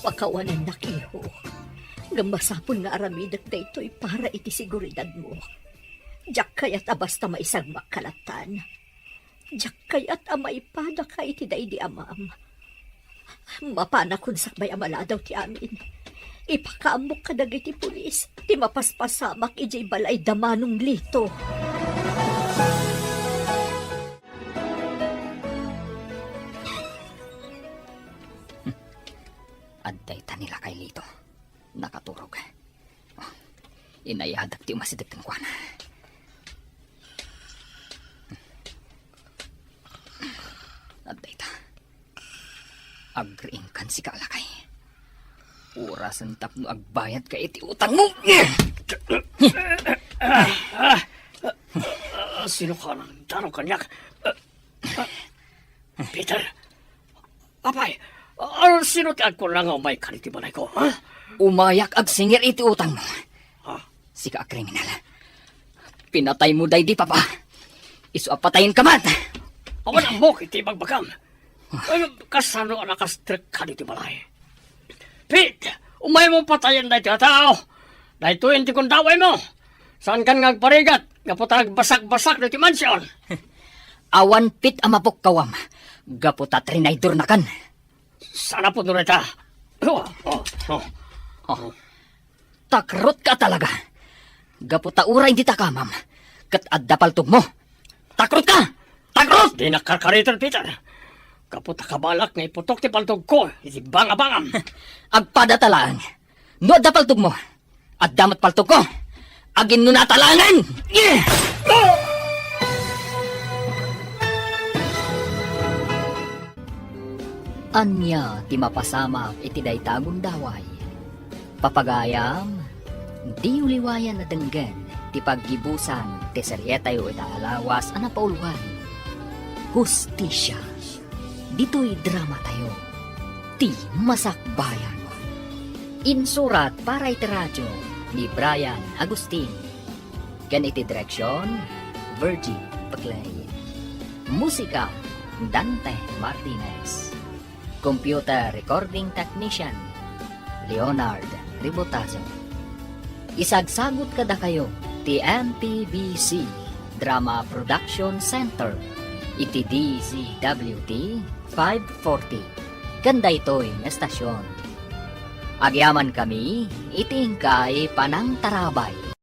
Pakawanennak, iho. Ngem masapul nga aramidek daytoy para iti seguridadmo. Diak kayat a basta maisagmak kalatan. Diak kayat a maipadaka iti daydi amam. Mapanakon sakbay a maladaw ti amin. Ipakaammok kadagiti pulis ti mapaspasamak idiay balay da Manong Lito. Adda ita ni Lakay Lito. Nakaturog. Inayadak ti umasideg kenkuana. Adda ita. Agriingkan sika, Lakay. Orasen tapno agbayadka iti utangmo. Ah, sino ka nang daro kaniak? Peter, apay, a-, a-, sino ti agkuna nga umayka iti balayko, ha? Umayak agsingir iti utangmo. Ha? Sika a kriminal. Pinataymo daydi papa. Isu a patayenka met. Awan ammok iti ibagbagam. Ay, kasano a nakastrekka iti balay? Pete, umaymo patayen daytoy a tao. Daytoyen ti gundawaymo. Saankan nga agparigat gapu ta agbasakbasak daytoy mansion. Awan pit a mapukkawam gapu ta trinaydornakan. Saan a pudno dayta? Oh, oh, oh. Oh. Takrotka a talaga. Gapu ta uray dita kamam, ket adda paltogmo. Takrotka! Takrot! Dinak karkariten, Peter. Gapu ta kabalak nga iputok ti paltogko iti bangabangam. Agpadata laeng. No adda paltogmo, adda met paltogko. Aginnunata laengen! Ania ti mapasamak iti dayta a gundaway? Papagayam, diyo liwayan a denggen ti paggibusan ti serietayo ita a lawas a napauluan, Hustisia. Ditoy dramatayo, Ti Masakbayan. Insurat para iti radio ni Brian Agustin. Ken iti direksion, Virgie Paclay. Musika, Dante Martinez. Computer Recording Technician, Leonard Ribotazo. Isagsagut kadakayo ti M P B C Drama Production Center iti D Z W T five forty. Ken daytoy nga estasion, agyamankami iti inkay panangtarabay.